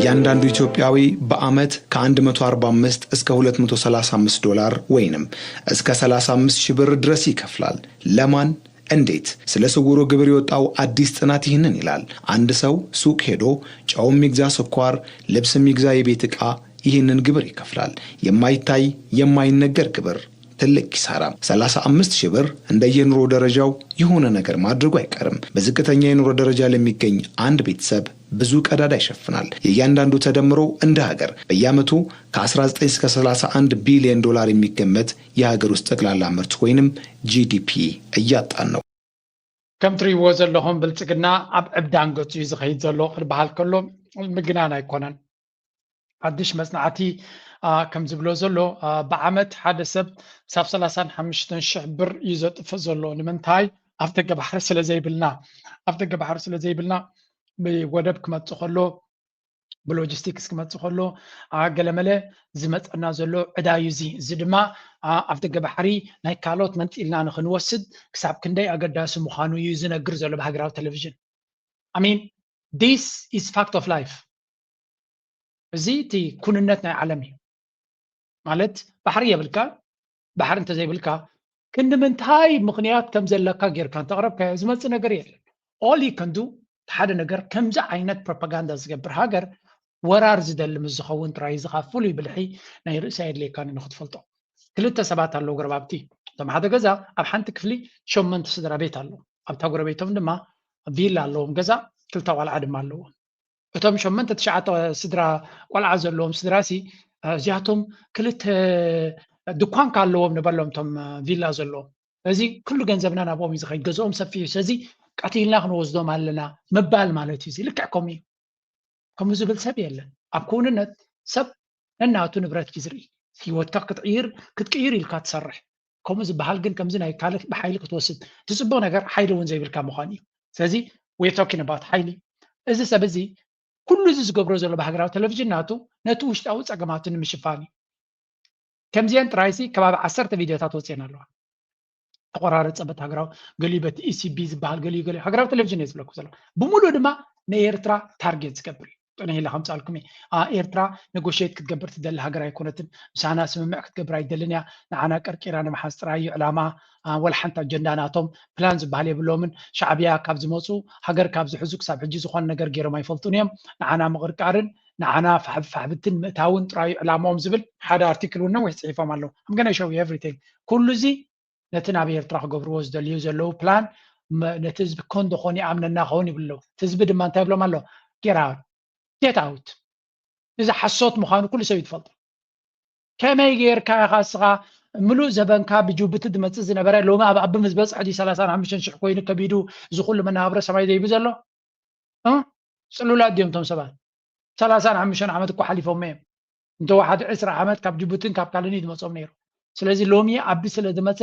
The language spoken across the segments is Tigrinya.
እያንዳንዱ ኢትዮጵያዊ በዓመት ከ አንድ መቶ አርባ አምስት እስከ ሁለት መቶ ሠላሳ አምስት ዶላር ወይንም እስከ ሠላሳ አምስት ሺህ ብር ድረስ ይከፍላል። ለማን? እንዴት? ስለ ስውሩ ግብር የወጣው አዲስ ጥናት ይህንን ይላል። አንድ ሰው ሱቅ ሄዶ ጨውም ይግዛ ስኳር፣ ልብስም ይግዛ የቤት ዕቃ፣ ይህንን ግብር ይከፍላል። የማይታይ የማይነገር ግብር፣ ትልቅ ኪሳራ። ሠላሳ አምስት ሺህ ብር እንደየኑሮ ደረጃው የሆነ ነገር ማድረጉ አይቀርም። በዝቅተኛ የኑሮ ደረጃ ለሚገኝ አንድ ቤተሰብ ብዙ ቀዳዳ ይሸፍናል። የእያንዳንዱ ተደምሮ እንደ ሀገር በየዓመቱ ከ አስራ ዘጠኝ እስከ ሠላሳ አንድ ቢሊዮን ዶላር የሚገመት የሀገር ውስጥ ጠቅላላ ምርት ወይንም ጂ ዲ ፒ እያጣን ነው። ከም ትርእይዎ ዘለኹም ብልጽግና ኣብ ዕብዳን ገጹ እዩ ዝኸይድ ዘሎ ክበሃል ከሎ ምግናን ኣይኮነን። ሓድሽ መጽናዕቲ፣ አ፣ ከም ዝብሎ ዘሎ፣ አ፣ ብዓመት ሓደ ሰብ ክሳብ ሠላሳን ሓሙሽተን ሽሕ ብር እዩ ዘጥፍእ ዘሎ። ንምንታይ? ኣብ ደገ ባሕሪ ስለ ዘይብልና። ኣብ ደገ ባሕሪ ስለ ዘይብልና ብወደብ ክመጽእ ከሎ፣ ብሎጂስቲክስ ክመጽእ ከሎ፣ አ፣ ገለመለ ዝመጸና ዘሎ ዕዳ እዩ። እዚ፣ እዚ ድማ፣ አ፣ ኣብ ደገ ባሕሪ ናይ ካልኦት መንጢልና ንኽንወስድ ክሳብ ክንደይ ኣገዳሲ ምዃኑ እዩ ዝነግር ዘሎ ብሃገራዊ ቴሌቪዥን። I mean, this is fact of life። እዚ እቲ ኩንነት ናይ ዓለም እዩ። ማለት ባሕሪ የብልካ፣ ባሕሪ እንተዘይብልካ ክንዲ ምንታይ ምኽንያት ከም ዘለካ ጌርካ እንተቕረብካዮ ዝመጽእ ነገር የለን። All you can do፣ ሓደ ነገር ከምዚ ዓይነት ፕሮፓጋንዳ ዝገብር ሃገር ወራር ዝደሊ ምስ ዝኸውን ጥራይ፣ እዚ ካብ ፍሉይ ብልሒ ናይ ርእሲ ኣየድልየካን እዩ ንኽትፈልጦ። ክልተ ሰባት ኣለዉ ጎረባብቲ። እቶም ሓደ ገዛ ኣብ ሓንቲ ክፍሊ ሸመንተ ስድራ ቤት ኣለዉ። ኣብታ ጎረቤቶም ድማ ቪላ ኣለዎም ገዛ፣ ክልተ ቆልዓ ድማ ኣለዎም። እቶም ሸመንተ ትሽዓተ ስድራ ቆልዓ ዘለዎም ስድራሲ፣ እ፣ እዚኣቶም ክልተ ድኳን ከ ኣለዎም ንበሎም፣ እቶም፣ እ፣ ቪላ ዘለዎም። ስለዚ ኩሉ ገንዘብና ናብኦም እዩ ዝኸይድ፣ ገዝኦም ሰፊሕ እዩ። ስለዚ ቀቲልና ክንወስዶም ኣለና ምባል ማለት እዩ። እዚ ልክዕ ከምኡ እዩ። ከምኡ ዝብል ሰብ የለን። ኣብ ክውንነት ሰብ ነናቱ ንብረት እዩ ዝርኢ። ህይወትካ ክትቕይር፣ ክትቅይር ኢልካ ትሰርሕ። ከምኡ ዝበሃል ግን ከምዚ ናይ ካልእ ብሓይሊ ክትወስድ፣ እቲ ጽቡቕ ነገር ሓይሊ እውን ዘይብልካ ምዃን እዩ። ስለዚ we're talking about ሓይሊ። እዚ ሰብ እዚ ኩሉ እዚ ዝገብሮ ዘሎ ብሃገራዊ ቴሌቪዥን ናቱ ነቲ ውሽጣዊ ጸገማቱ ንምሽፋን እዩ። ከምዚአን ጥራይሲ ከባቢ ዓሰርተ ቪድዮታት ወፅየን ኣለዋ። ተቆራረፀ በቲ ሃገራዊ፣ ገሊኡ በቲ ኢ ሲ ቢ ዝበሃል፣ ገሊኡ ገሊኡ ሃገራዊ ቴሌቪዥን እየ ዝብለኩም ዘሎ። ብምሉእ ድማ ንኤርትራ ታርጌት ዝገብር እዩ። ጥነ ኢለ ከምፃልኩም እየ። አ፣ ኤርትራ ነጎሽየት ክትገብር ትደሊ ሃገር ኣይኮነትን። ምሳና ስምምዕ ክትገብር ኣይደልን እያ። ንዓና ቀርቂራ ንምሓዝ ጥራይ እዩ ዕላማ። አ፣ ወላ ሓንቲ ኣጀንዳ ናቶም ፕላን ዝበሃል የብሎምን። ሻዕብያ ካብ ዝመፁ፣ ሃገር ካብ ዝሕዙ ክሳብ ሕጂ ዝኾነ ነገር ገይሮም ኣይፈልጡን እዮም። ንዓና ምቕርቃርን ንዓና ፋሕብ-፣ ፋሕብትን ምእታውን ጥራይ እዩ ዕላማኦም ዝብል ሓደ ኣርቲክል እውን ነዊሕ ፅሒፎም ኣለዉ። I'm gonna show you everything። ኩሉ እዚ ነቲ ናብ ኤርትራ ክገብርዎ ዝደልዩ ዘለዉ ፕላን፣ መ-፣ ነቲ ህዝቢ ኮን ዶ ኾን ይኣምነና ኸውን ይብሉ ኣለዉ። እቲ ህዝቢ ድማ እንታይ ይብሎም ኣሎ? Get out። Get out። እዚ ሓሶት ምዃኑ ኩሉ ሰብ እዩ ዝፈልጦ። ከመይ ጌርካ ኢኻ እስኻ ምሉእ ዘበንካ ብጅቡቲ ዝመጽእ ዝነበረ ሎሚ ኣብ ኣቢ ምስ በጽሐ ድዩ ሠላሳን ሓሙሽተን ሽሕ ኮይኑ ከቢዱ እዚ ኩሉ መነባብሮ ሰማይ ዘይቡ ዘሎ? እ? ጽሉላት ድዮም እቶም ሰባት? ሠላሳን ሓሙሽተን ዓመት እኮ ሓሊፎም እዮም። እንተወሓደ ዕስራ ዓመት ካብ ጅቡትን ካብ ካልእን እዩ ዝመጾም ነይሩ። ስለዚ ሎሚ ኣቢ ስለ ዝመጸ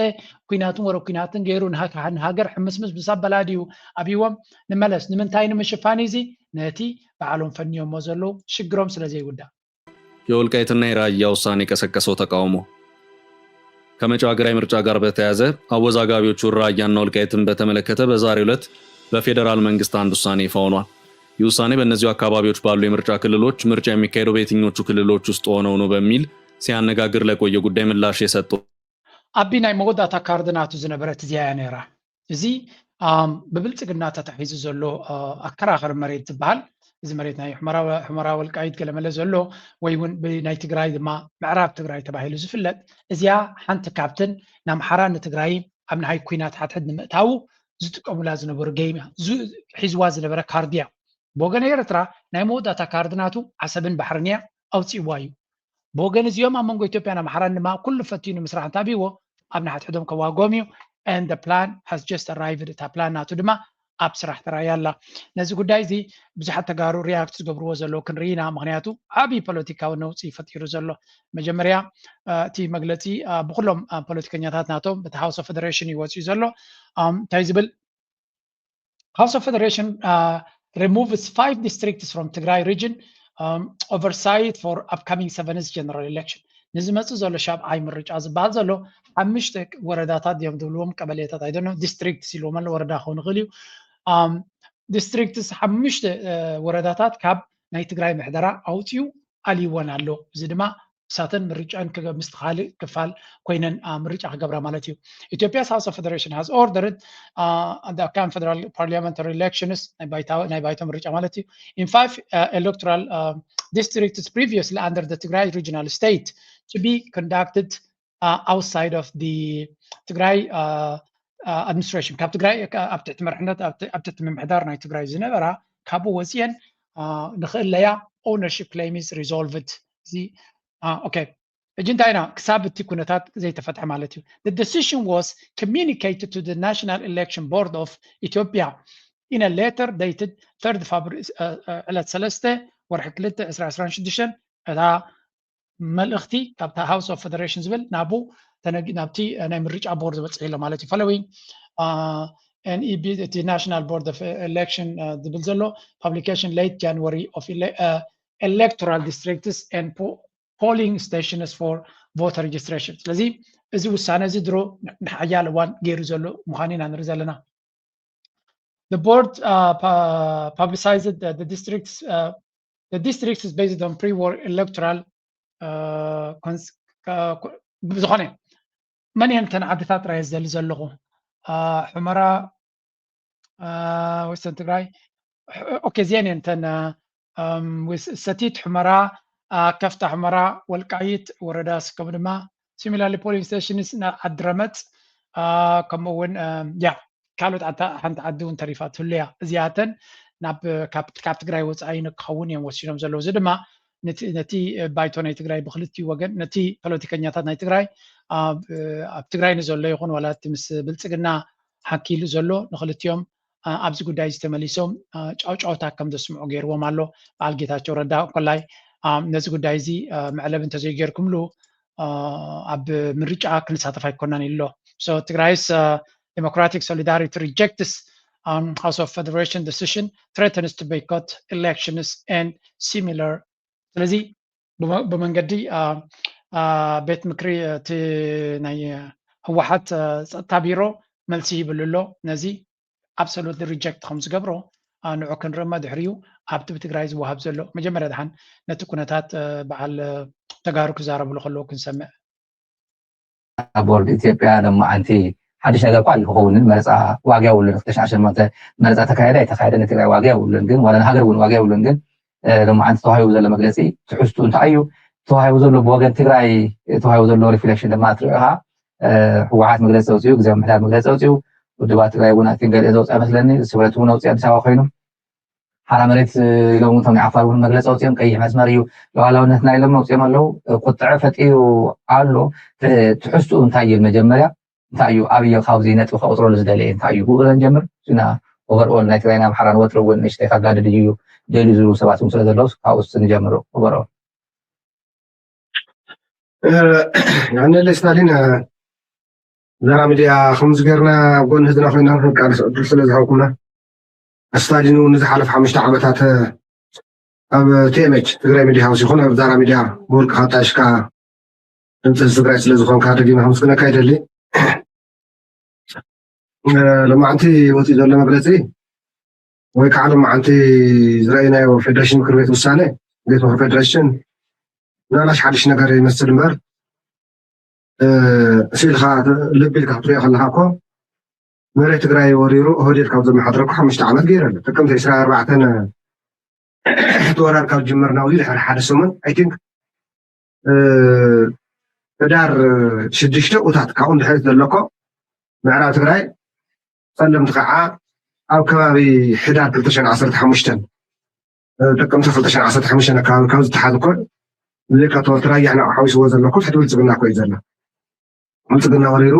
ኲናትን ወረ ኲናትን ገይሩ ንሃ-፣ ንሃገር ሕምስምስ ምስ ኣበላ ድዩ ኣብይዎም? ንመለስ። ንምንታይ ንምሽፋን እዩ እዚ? ነቲ ባዕሎም ፈንዮሞ ዘለዉ ሽግሮም ስለ ዘይውዳእ። የወልቃይትና የራያ ውሳኔ የቀሰቀሰው ተቃውሞ። ከመጪው ሀገራዊ ምርጫ ጋር በተያያዘ አወዛጋቢዎቹ ራያና ወልቃይትን በተመለከተ በዛሬው ዕለት በፌዴራል መንግስት አንድ ውሳኔ ይፋ ሆኗል። ይህ ውሳኔ በእነዚሁ አካባቢዎች ባሉ የምርጫ ክልሎች ምርጫ የሚካሄደው በየትኞቹ ክልሎች ውስጥ ሆነው ነው በሚል ሲያነጋግር ለቆየ ጉዳይ ምላሽ የሰጠው። ኣቢ ናይ መወዳእታ ካርድ ናቱ ዝነበረት እዚኣ እያ ነይራ። እዚ፣ ኣም፣ ብብልጽግና ተታሒዙ ዘሎ፣ አ፣ ኣከራኸሪ መሬት ዝበሃል፣ እዚ መሬት ናይ ሑመራ፣ ሑመራ ወልቃይት ገለመለ ዘሎ፣ ወይ እውን ብናይ ትግራይ ድማ ምዕራብ ትግራይ ተባሂሉ ዝፍለጥ፣ እዚኣ ሓንቲ ካብተን ንኣምሓራ ንትግራይ ኣብ ናይ ኲናት ሓድሕድ ንምእታዉ ዝጥቀሙላ ዝነበሩ ጌም እያ። ዙ-፣ ሒዝዋ ዝነበረ ካርድ እያ። ብወገን ኤርትራ ናይ መወዳእታ ካርድ ናቱ ዓሰብን ባሕርን እያ፣ ኣውፂእዋ እዩ። ብወገን እዚኦም ኣብ መንጎ ኢትዮጵያን ኣምሓራን ድማ ኩሉ ፈትዩ ንምስራሕ እንተኣብይዎ ኣብ ንሓድሕዶም ከዋግኦም እዩ። And the plan has just arrived። እታ ፕላን ናቱ ድማ ኣብ ስራሕ ተራእያ ኣላ። ነዚ ጉዳይ እዚ ብዙሓት ተጋሩ ሪያክት ዝገብርዎ ዘለዉ ክንርኢ ኢና። ምኽንያቱ ዓብዪ ፖለቲካዊ ነውፂ እዩ ፈጢሩ ዘሎ። መጀመርያ፣ አ፣ እቲ መግለፂ፣ አ፣ ብኩሎም፣ አ፣ ፖለቲከኛታት ናቶም በቲ ሃውስ ኦፍ ፌደሬሽን እዩ ወፂኡ ዘሎ። ኣም፣ እንታይ ዝብል House of Federation, uh, removes five districts from Tigray region, um, oversight for upcoming seventh general election። ንዝመጽእ ዘሎ ሻብዓይ ምርጫ ዝበሃል ዘሎ ሓሙሽተ ወረዳታት እዮም ዝብልዎም፣ ቀበሌታት ኣይደኖ፣ ዲስትሪክትስ ኢልዎም ኣሎ፣ ወረዳ ክኸውን ይኽእል እዩ። ኣም፣ ዲስትሪክትስ ሓሙሽተ፣ እ፣ ወረዳታት ካብ ናይ ትግራይ ምሕደራ ኣውፅኡ ኣልይወን ኣሎ። እዚ ድማ ንሳተን ምርጫን ክገ- ምስቲ ካልእ ክፋል ኮይነን ምርጫ ክገብራ ማለት እዩ። Ethiopia's House of Federation has ordered uh, the Afghan federal parliamentary elections ናይ ባይቶ ምርጫ ማለት እዩ in five uh, electoral uh, districts previously under the Tigray regional state to be conducted uh, outside of the Tigray uh, uh, administration ካብ ትግራይ ኣብ ትሕቲ መርሕነት ኣብ ትሕቲ ምምሕዳር ናይ ትግራይ ዝነበራ ካብኡ ወፅየን ንኽእለያ ownership claim is resolved። እዚ okay ሕጂ እንታይ ኢና ክሳብ እቲ ኩነታት ዘይተፈትሐ ማለት እዩ። The decision was communicated to the National Election Board of Ethiopia in a letter dated third February ዕለት ሰለስተ ወርሒ ክልተ ዕስራ ዕስራን ሽዱሽተን እታ መልእኽቲ ካብታ House of Federation ዝብል ናብኡ ናብቲ ናይ ምርጫ ቦርድ በፂሑ ኣሎ ማለት እዩ። Following NEB እቲ National Board of Election ዝብል ዘሎ publication late January of electoral districts and polling stations for voter registration። ስለዚ እዚ ውሳነ እዚ ድሮ ንሓያል እዋን ገይሩ ዘሎ ምዃኑ ኢና ንርኢ ዘለና። The board uh, publicized the, the districts uh, the districts based on pre-war electoral uh, ብዝኾነ መን እየን እተን ዓድታት ጥራይ ዘሊ ዘለኹ? ሑመራ፣ ወስተን ትግራይ። ኦኬ፣ እዚአን እየን እተን ሰቲት ሑመራ፣ ከፍታ ሑመራ፣ ወልቃይት ወረዳ ስከም ድማ similarly polling stations ዓዲ ረመፅ ከምኡ እውን ያ ካልኦት ሓንቲ ዓዲ እውን ተሪፋ ትህሉ እያ። እዚኣተን ካብ ትግራይ ወፃኢ ንክኸውን እዮም ወሲኖም ዘለዉ። እዚ ድማ ነቲ ባይቶ ናይ ትግራይ ብክልቲኡ ወገን ነቲ ፖለቲከኛታት ናይ ትግራይ ኣብ ትግራይ ንዘሎ ይኹን ዋላ እቲ ምስ ብልፅግና ሓኪሉ ዘሎ ንክልቲኦም ኣብዚ ጉዳይ እዚ ተመሊሶም ጫውጫውታ ከም ዘስምዑ ገይርዎም ኣሎ። በዓል ጌታቸው ረዳ እንኮላይ ነዚ ጉዳይ እዚ መዕለቢ እንተዘይገይርኩምሉ ኣብ ምርጫ ክንሳተፍ ኣይኮናን ኢሉ ኣሎ። So ትግራይስ Democratic Solidarity rejects um, House of Federation decision, threatens to boycott elections and similar ስለዚ ብመንገዲ ቤት ምክሪ እቲ ናይ ህወሓት ፀጥታ ቢሮ መልሲ ይብሉ ኣሎ። ነዚ absolutely reject ከም ዝገብሮ ንዑ ክንርማ ድሕሪኡ ኣብቲ ብትግራይ ዝወሃብ ዘሎ መጀመርያ ድሓን ነቲ ኩነታት በዓል ተጋሩ ክዛረብሉ ከለዉ ክንሰምዕ። ቦርድ ኢትዮጵያ ሎማዓንቲ ሓድሽ ነገር እኳ ኣይክኸውንን፣ መረፃ ዋጋ የብሉን። ክልተ ሽሕን ሸሞንተ መረፃ ተካየደ ኣይተካየደ ንትግራይ ዋጋ የብሉን፣ ግን ዋላ ንሃገር እውን ዋጋ የብሉን። ግን ሎማዓንቲ ተዋሂቡ ዘሎ መግለፂ ትሕዝቱ እንታይ እዩ? ተዋሂቡ ዘሎ ብወገን ትግራይ ተዋሂቡ ዘሎ ሪፍሌክሽን ድማ ትሪኦ ኢኻ። ህወሓት መግለፂ ኣውፂኡ፣ ግዝያዊ ምምሕዳር መግለፂ ኣውፂኡ፣ ውድባት ትግራይ እውን ኣይ ቲንክ ገሊኦ ዘውፅኣ መስለኒ፣ ስምረት እውን ኣውፂኡ ኣዲስ ኣበባ ኮይኑ ሓራ መሬት ኢሎም እውን እቶም ናይ ዓፋር እውን መግለፂ ኣውፂኦም ቀይሕ መስመር እዩ ሉዓላውነትና ኢሎም ኣውፂኦም ኣለዉ። ቁጥዐ ፈጢሩ ኣሎ። ትሕዝትኡ እንታይ እዩ? መጀመርያ እንታይ እዩ? ኣብየ ካብዚ ነጥቢ ከቁፅረሉ ዝደለየ እንታይ እዩ? ብኡ ንጀምር። እና ኦቨርኦል ናይ ትግራይን ኣምሓራን ወጥሪ እውን ንእሽተይ ከጋድድ እዩ ደልዩ ዝብሉ ሰባት እውን ስለ ዘለዉ ካብኡ ንጀምር። ኦቨርኦል ያኔ ስታሊን ዛራ ሚድያ ከምዚ ገርና ኣብ ጎኒ ህዝብና ኮይና ቃል ዕድል ስለ ዝሃብኩምና ስታሊን እውን ንዝሓለፈ ሓሙሽተ ዓመታት ኣብ ቲኤምኤች ትግራይ ሚድያ ሃውስ ይኹን ኣብ ዛራ ሚድያ ብውልቅኻ ጣሽካ ድምፂ ህዝቢ ትግራይ ስለ ዝኾንካ ደጊመ ከምስግነካ ይደሊ። ሎማዓንቲ ወፂኡ ዘሎ መግለፂ ወይ ከዓ ሎማዓንቲ ዝረኣይናዮ ፌደሬሽን ምክር ቤት ውሳነ ቤት ምክሪ ፌደሬሽን ምናልባሽ ሓድሽ ነገር ይመስል እምበር ስኢልካ ልቢ ኢልካ ክትሪኦ ከለካ እኮ መሬት ትግራይ ወሪሩ ኦህዴድ ካብ ዘመሓድረ እኮ ሓሙሽተ ዓመት ገይሩ ኣሎ። ጥቅምቲ ዕስራን ኣርባዕተን እቲ ወራር ካብ ዝጅመር ናብዚ ድሕሪ ሓደ ሰሙን ኣይ ቲንክ ሕዳር ሽዱሽተ ኡታት ካብኡ ንድሕሪት ዘሎ እኮ ምዕራብ ትግራይ ፀለምቲ ከዓ ኣብ ከባቢ ሕዳር ክልተ ሽሕን ዓሰርተ ሓሙሽተን ጥቅምቲ ክልተ ሽሕን ዓሰርተ ሓሙሽተን ኣከባቢ ካብ ዝተሓዝ እኮ ብዘይካ ተወልቲ ራያ ንዕኡ ሓዊስዎ ዘሎ እኮ ትሕቲ ብልፅግና እኮ እዩ ዘሎ። ብልፅግና ወሪሩ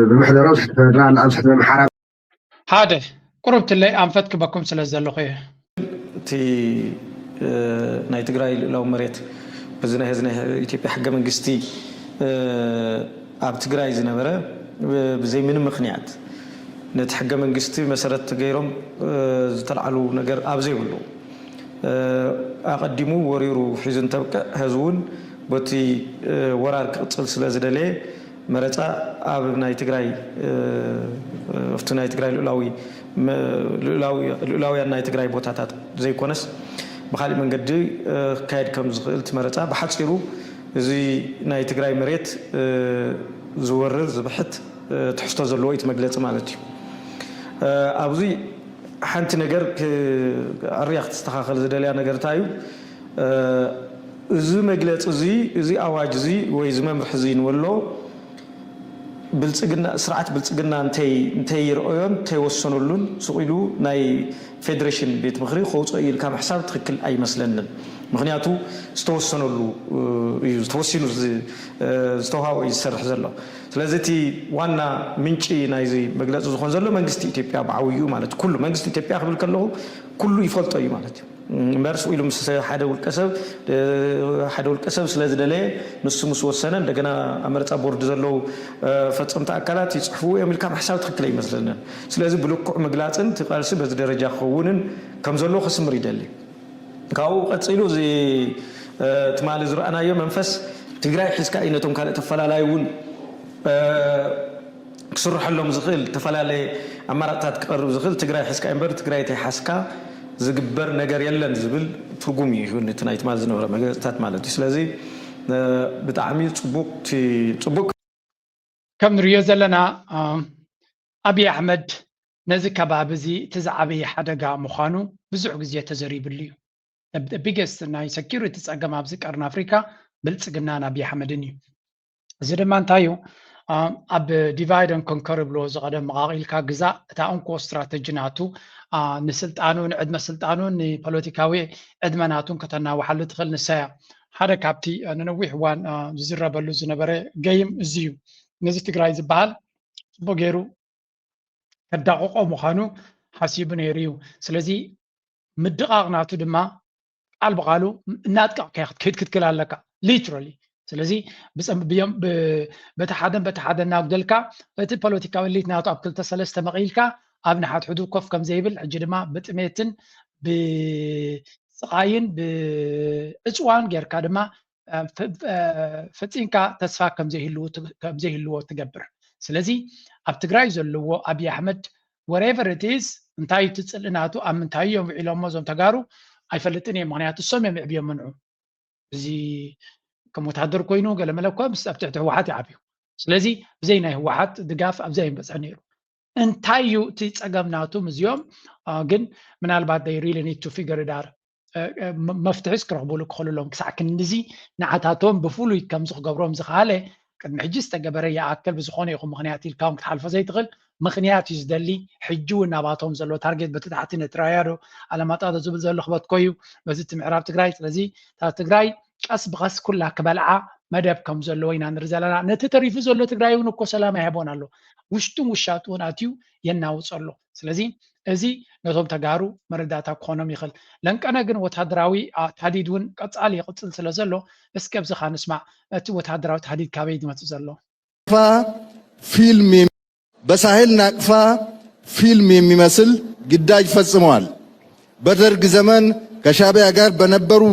ብምሕደሮ ኣብ ትሕቲ ፌደራል ኣብ ትሕቲ ኣምሓራ ሓደ ቁሩብ ትለይ ኣንፈት ክበኩም ስለ ዘለኹ እየ። እቲ ናይ ትግራይ ልእላዊ መሬት በዚ ናይ ህዝቢ ናይ ኢትዮጵያ ሕገ መንግስቲ ኣብ ትግራይ ዝነበረ ብዘይ ምንም ምክንያት ነቲ ሕገ መንግስቲ መሰረት ገይሮም ዝተልዓሉ ነገር ኣብ ዘይብሉ ኣቐዲሙ ወሪሩ ሒዙ እንተብቅዕ ህዝቢ እውን በቲ ወራር ክቕፅል ስለ ዝደለየ መረፃ ኣብ ናይ ትግራይ ኣብቲ ናይ ትግራይ ልኡላዊ ልኡላውያን ናይ ትግራይ ቦታታት ዘይኮነስ ብካሊእ መንገዲ ክካየድ ከም ዝኽእል እቲ መረፃ ብሓፂሩ እዚ ናይ ትግራይ መሬት ዝወርር ዝብሕት ትሕዝቶ ዘለዎ እቲ መግለፂ ማለት እዩ። ኣብዚ ሓንቲ ነገር ኣርያ ክትስተኻኸል ዝደልያ ነገር እንታይ እዩ? እዚ መግለፂ እዚ እዚ ኣዋጅ እዚ ወይ እዚ መምርሒ እዚ ንበሎ ብልፅግና ስርዓት ብልፅግና እንተይ እንተይረኣዮን እንተይወሰነሉን ስቕ ኢሉ ናይ ፌደሬሽን ቤት ምኽሪ ከውፅኦ እዩ ኢልካ ምሕሳብ ትኽክል ኣይመስለንን። ምክንያቱ ዝተወሰነሉ እዩ ተወሲኑ ዝተውሃቦ እዩ ዝሰርሕ ዘሎ። ስለዚ እቲ ዋና ምንጪ ናይዚ መግለፂ ዝኾን ዘሎ መንግስቲ ኢትዮጵያ ብዓብይኡ ማለት ኩሉ መንግስቲ ኢትዮጵያ ክብል ከለኹ ኩሉ ይፈልጦ እዩ ማለት እዩ። እምበር ስቕ ኢሉ ምስ ሓደ ውልቀሰብ ሓደ ውልቀሰብ ስለ ዝደለየ ንሱ ምስ ወሰነ እንደገና ኣብ መረፃ ቦርድ ዘለዉ ፈፀምቲ ኣካላት ይፅሕፍዎ እዮም ኢልካ ምሕሳብ ትኽክል ኣይመስለንን። ስለዚ ብልኩዕ ምግላፅን እቲ ቃልሲ በዚ ደረጃ ክኸውንን ከም ዘለዎ ከስምር ይደሊ። ካብኡ ቀፂሉ እዚ ትማሊ ዝረኣናዮ መንፈስ ትግራይ ሒዝካ እዩ ነቶም ካልእ ተፈላላይ እውን ክስርሐሎም ዝኽእል ዝተፈላለየ ኣማራፅታት ክቐርብ ዝኽእል ትግራይ ሒዝካ እምበር ትግራይ ተይሓዝካ ዝግበር ነገር የለን ዝብል ትርጉም እዩ ይህብ እቲ ናይ ትማል ዝነበረ መግለፅታት ማለት እዩ። ስለዚ ብጣዕሚ ፅቡቅ ፅቡቅ ከም ንሪኦ ዘለና ኣብይ ኣሕመድ ነዚ ከባቢ እዚ እቲ ዝዓበየ ሓደጋ ምዃኑ ብዙሕ ግዜ ተዘሪብሉ እዩ። ቢገስት ናይ ሰኪሪቲ ፀገም ኣብዚ ቀርኒ ኣፍሪካ ብልፅግናን ኣብይ ኣሕመድን እዩ። እዚ ድማ እንታይ እዩ? ኣብ ዲቫይድ ን ኮንከር ይብልዎ ዝቐደም መቓቒልካ ግዛእ እታ እንኮ ስትራተጂ ናቱ ንስልጣኑ ንዕድመ ስልጣኑ ንፖለቲካዊ ዕድመ ናቱን ከተናውሓሉ ትኽእል ንሳ እያ። ሓደ ካብቲ ንነዊሕ እዋን ዝዝረበሉ ዝነበረ ገይም እዚ እዩ። ነዚ ትግራይ ዝበሃል ፅቡቅ ገይሩ ከዳቕቆ ምዃኑ ሓሲቡ ነይሩ እዩ። ስለዚ ምድቓቕ ናቱ ድማ ቃል ብቃሉ እናጥቀቕካ ክትከይድ ክትክል ኣለካ ሊትራሊ። ስለዚ በቲ ሓደን በቲ ሓደ እናጉደልካ እቲ ፖለቲካዊ ሊት ናቱ ኣብ ክልተ ሰለስተ መቒልካ ኣብ ንሓድሕዱ ኮፍ ከም ዘይብል ሕጂ ድማ ብጥሜትን ብስቓይን ብዕፅዋን ጌርካ ድማ ፈፂምካ ተስፋ ከምዘይህልዎ ትገብር። ስለዚ ኣብ ትግራይ ዘለዎ ኣብይ ኣሕመድ whatever it is እንታይ እቲ ፅልኢ ናቱ ኣብ ምንታይ እዮም ውዒሎሞ እዞም ተጋሩ ኣይፈልጥን እየ። ምክንያቱ እሶም እዮም የዕብዮም ምንዑ። እዚ ከም ወታደር ኮይኑ ገለመለ እኳ ምስ ኣብ ትሕቲ ህወሓት ይዓብዩ። ስለዚ ብዘይ ናይ ህወሓት ድጋፍ ኣብዚ ኣይምበፅሐ ነይሩ። እንታይ እዩ እቲ ፀገም ናቱ ምስዚኦም ግን ምናልባት they really need to figure it out መፍትሒስ ክረኽቡሉ ክኽእሉ ኣለዎም። ክሳዕ ክንድዚ ንዓታቶም ብፍሉይ ከምዚ ክገብሮም ዝኸኣለ ቅድሚ ሕጂ ዝተገበረ ይኣክል ብዝኾነ ይኹን ምኽንያት ኢልካ እውን ክትሓልፎ ዘይትኽእል ምኽንያት እዩ ዝደሊ። ሕጂ እውን ናባቶም ዘሎ ታርጌት በቲ ታሕቲ ነቲ ራያ ዶ ኣለማጣ ዶ ዝብል ዘሎ ክበትኮ እዩ በዚ እቲ ምዕራብ ትግራይ። ስለዚ እታ ትግራይ ቀስ ብቐስ ኩላ ክበልዓ መደብ ከም ዘለዎ ኢና ንርኢ ዘለና። ነቲ ተሪፉ ዘሎ ትግራይ እውን እኮ ሰላም ኣይሃቦን ኣሎ። ውሽጡን ውሻጥኡን ኣትዩ የናውፅ ኣሎ። ስለዚ እዚ ነቶም ተጋሩ መረዳእታ ክኾኖም ይኽእል። ለንቀነ ግን ወታደራዊ ታህዲድ እውን ቀፃሊ ይቕፅል ስለ ዘሎ እስኪ ኣብዚኻ ንስማዕ። እቲ ወታደራዊ ታህዲድ ካበይ ዝመፅእ ዘሎ? ፊልም በሳህል ናቅፋ ፊልም የሚመስል ግዳጅ ፈጽመዋል። በደርግ ዘመን ከሻዕቢያ ጋር በነበሩ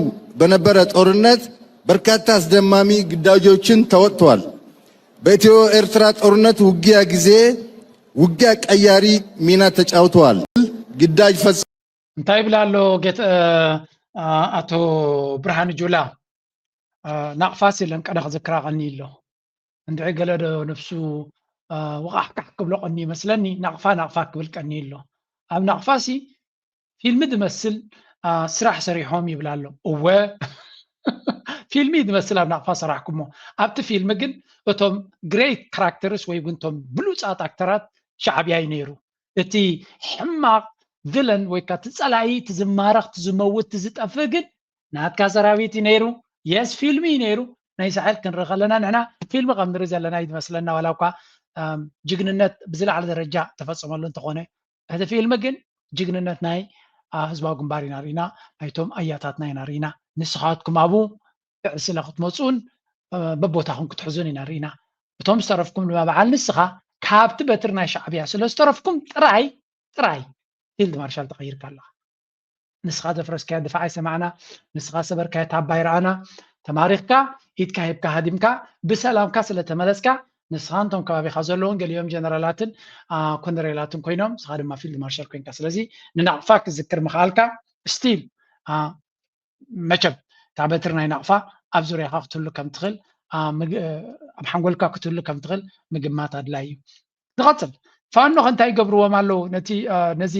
በነበረ ጦርነት በርካታ አስደማሚ ግዳጆችን ተወጥተዋል። በኢትዮ ኤርትራ ጦርነት ውጊያ ጊዜ ውጊያ ቀያሪ ሚና ተጫውተዋል። ግዳጅ ፈጽ እንታይ ይብል ኣሎ ጌት ኣቶ ብርሃን ጁላ ናቕፋስ የለን ቀደ ክዝክራ ቀኒ ኣሎ እንድዒ ገለ ዶ ነብሱ ወቃሕካሕ ክብሎ ቀኒ ይመስለኒ። ናቕፋ ናቕፋ ክብል ቀኒ ኣሎ። ኣብ ናቕፋሲ ፊልሚ ዝመስል ስራሕ ሰሪሖም ይብል ኣሎ። እወ ፊልሚ ዝመስል ኣብ ናቕፋ ሰራሕኩሞ። ኣብቲ ፊልሚ ግን እቶም ግሬት ካራክተርስ ወይ እውን እቶም ብሉፃት ኣክተራት ሻዕብያ እዩ ነይሩ። እቲ ሕማቕ ቪለን ወይ ከዓ እቲ ፀላኢ እቲ ዝማረኽ እቲ ዝመውት እቲ ዝጠፍእ ግን ናትካ ሰራዊት እዩ ነይሩ። የስ ፊልሚ እዩ ነይሩ። ናይ ሳሕል ክንርኢ ከለና ንሕና ፊልሚ ከም ንርኢ ዘለና እዩ ዝመስለና ዋላ እኳ ጅግንነት ብዝለዓለ ደረጃ ተፈፀመሉ እንተኾነ እቲ ፊልሚ ግን ጅግንነት ናይ ህዝባዊ ግንባር ኢና ርኢና፣ ናይቶም ኣያታትና ኢና ርኢና። ንስኻትኩም ኣብኡ ብዕስለ ክትመፁን በቦታኹም ክትሕዙን ኢና ርኢና። እቶም ዝተረፍኩም ድማ በዓል ንስኻ ካብቲ በትሪ ናይ ሻዕብያ ስለ ዝተረፍኩም ጥራይ ጥራይ ፊልድ ማርሻል ተቐይርካ ኣለኻ። ንስኻ ዘፍረስካዮ ድፋዕ ኣይሰማዕና፣ ንስኻ ሰበርካዮ ታባ ኣይረኣና። ተማሪኽካ ኢድካ ሂብካ ሃዲምካ ብሰላምካ ስለ ተመለስካ ንስኻን እቶም ከባቢኻ ዘለውን ገሊኦም ጀነራላትን ኮነሬላትን ኮይኖም፣ ንስኻ ድማ ፊልድ ማርሻል ኮይንካ። ስለዚ ንናቕፋ ክዝክር ምኽኣልካ ስቲል መቸም እታ በትሪ ናይ ናቕፋ ኣብ ዙርያኻ ክትህሉ ከም ትኽእል ኣብ ሓንጎልካ ክትህሉ ከም ትኽእል ምግማት ኣድላይ እዩ። ዝቐፅል ፋኖ ከ እንታይ ይገብርዎም ኣለዉ? ነቲ ነዚ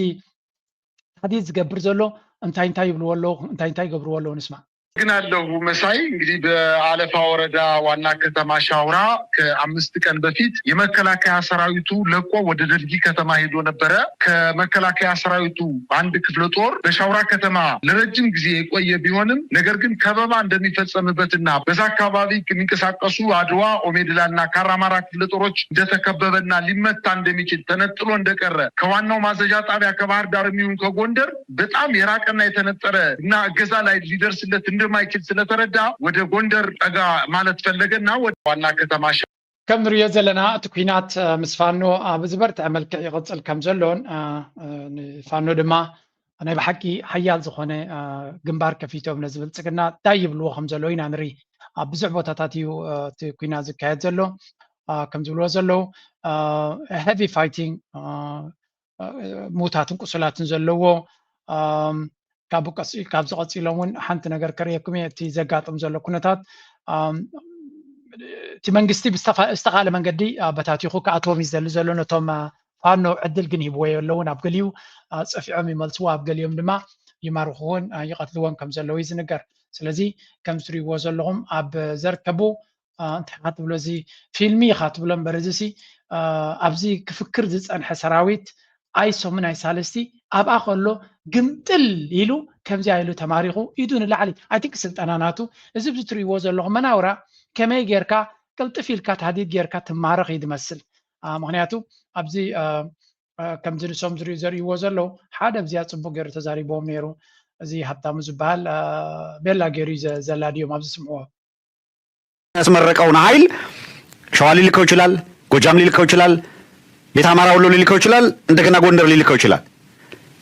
ታዲት ዝገብር ዘሎ እንታይ እንታይ ይብልዎ ኣለዉ? እንታይ እንታይ ይገብርዎ ኣለዉ? ንስማ። ግን ኣለሁ መሳይ። እንግዲህ በአለፋ ወረዳ ዋና ከተማ ሻውራ ከአምስት ቀን በፊት የመከላከያ ሰራዊቱ ለቆ ወደ ደልጊ ከተማ ሄዶ ነበረ። ከመከላከያ ሰራዊቱ አንድ ክፍለ ጦር በሻውራ ከተማ ለረጅም ጊዜ የቆየ ቢሆንም ነገር ግን ከበባ እንደሚፈጸምበትና በዛ አካባቢ የሚንቀሳቀሱ አድዋ፣ ኦሜድላና ካራማራ ክፍለ ጦሮች እንደተከበበና ሊመታ እንደሚችል ተነጥሎ እንደቀረ ከዋናው ማዘዣ ጣቢያ ከባህር ዳር የሚሆን ከጎንደር በጣም የራቀና የተነጠረ እና እገዛ ላይ ሊደርስለት እንደማይችል ስለተረዳ ወደ ጎንደር ጠጋ ማለት ፈለገና ወደ ዋና ከተማ ከም ንሪኦ ዘለና እቲ ኩናት ምስ ፋኖ ኣብ ዝበርትዐ መልክዕ ይቕፅል ከም ዘሎን ፋኖ ድማ ናይ ብሓቂ ሓያል ዝኾነ ግንባር ከፊቶም ነዚ ብልፅግና ታይ ይብልዎ ከም ዘለዉ ኢና ንርኢ። ኣብ ብዙሕ ቦታታት እዩ እቲ ኩናት ዝካየድ ዘሎ። ከም ዝብልዎ ዘለዉ heavy fighting፣ ምዉታትን ቁሱላትን ዘለዎ። ካብዚ ቀፂሎም እውን ሓንቲ ነገር ከርእየኩም እየ። እቲ ዘጋጥም ዘሎ ኩነታት እቲ መንግስቲ ብዝተኻለ መንገዲ በታቲኹ ክኣትዎም እዩ ዝደሊ ዘሎ። ነቶም ፋኖ ዕድል ግን ሂብዎ የለውን። ኣብ ገሊኡ ፀፊዖም ይመልስዎ፣ ኣብ ገሊኦም ድማ ይማርኽዎን ይቐትልዎን ከም ዘለዉ እዩ ዝንገር። ስለዚ ከም ትሪእዎ ዘለኹም ኣብ ዘርከቡ እንታይ ኢኻ ትብሎ፣ እዚ ፊልሚ ኢኻ ትብሎ እምበር፣ እዚ ሲ ኣብዚ ክፍክር ዝፀንሐ ሰራዊት ኣይሶምን ኣይሳልስቲ ኣብኣ ከሎ ግምጥል ኢሉ ከምዚኣ ኢሉ ተማሪኹ ኢዱ ንላዕሊ። I think ስልጠና ናቱ እዚ ብዚ ትሪእዎ ዘለኹም መናውራ ከመይ ጌርካ ቅልጥፍ ኢልካ ታህዲድ ጌርካ ትማረኽ እዩ ዝመስል። ምክንያቱ ኣብዚ ከምዚ ንሶም ዝሪኡ ዘርእይዎ ዘለዉ ሓደ ኣብዚኣ ፅቡቅ ገይሩ ተዛሪብዎም ነይሩ። እዚ ሃብታሙ ዝበሃል ቤላ ገይሩ ዘላ ድዮም ኣብዚ ስምዕዎ። ያስመረቀውን ኃይል ሸዋ ሊልከው ይችላል፣ ጎጃም ሊልከው ይችላል፣ ቤት አማራ ወሎ ሊልከው ይችላል፣ እንደገና ጎንደር ሊልከው ይችላል።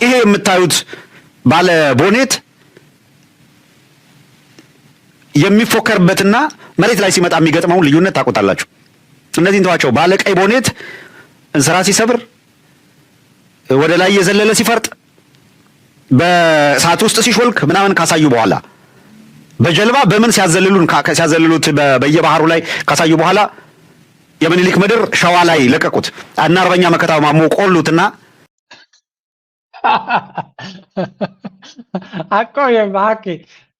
ይሄ የምታዩት ባለ ቦኔት የሚፎከርበትና መሬት ላይ ሲመጣ የሚገጥመውን ልዩነት ታውቁታላችሁ። እነዚህን ተዋቸው። ባለ ቀይ ቦኔት እንስራ ሲሰብር፣ ወደ ላይ እየዘለለ ሲፈርጥ፣ በእሳት ውስጥ ሲሾልክ ምናምን ካሳዩ በኋላ፣ በጀልባ በምን ሲያዘልሉን ሲያዘልሉት በየባህሩ ላይ ካሳዩ በኋላ የምኒልክ ምድር ሸዋ ላይ ለቀቁት። እና አርበኛ መከታው ማሞ ቆሉትና ሓቆ እዮም ብሓቂ።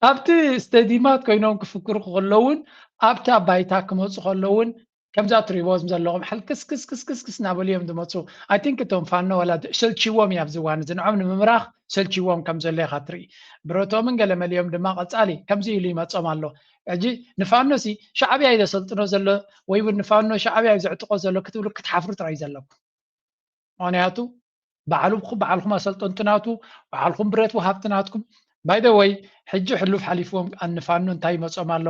ኣብቲ ስቴዲማት ኮይኖም ክፍክሩ ከለውን ኣብታ ባይታ ክመፁ ከለውን ከምዛ ትሪእዎም ዘለኹም ሕልክስክስክስክስ እናበሉ እዮም ዝመፁ። I think እቶም ፋኖ ዋላ ሰልችዎም እዩ ኣብዚ እዋን እዚ ንዖም ንምምራኽ ሰልችዎም ከም ዘሎ ኢኻ ትርኢ። ብረቶምን ገለ መሊኦም ድማ ቀፃሊ ከምዚ ኢሉ ይመፆም ኣሎ። ሕጂ ንፋኖ ሲ ሻዕብያ እዩ ዘሰልጥኖ ዘሎ ወይ እውን ንፋኖ ሻዕብያ እዩ ዘዕጥቆ ዘሎ ክትብሉ ክትሓፍሩ ጥራይ እዩ ዘለኩም። ምክንያቱ ባዕሉ ባዕልኩም ኣሰልጠንቲ ናቱ፣ ባዕልኩም ብረት ወሃብቲ ናትኩም። By the way ሕጂ ሕሉፍ ሓሊፍዎም ንፋኖ እንታይ ይመፆም ኣሎ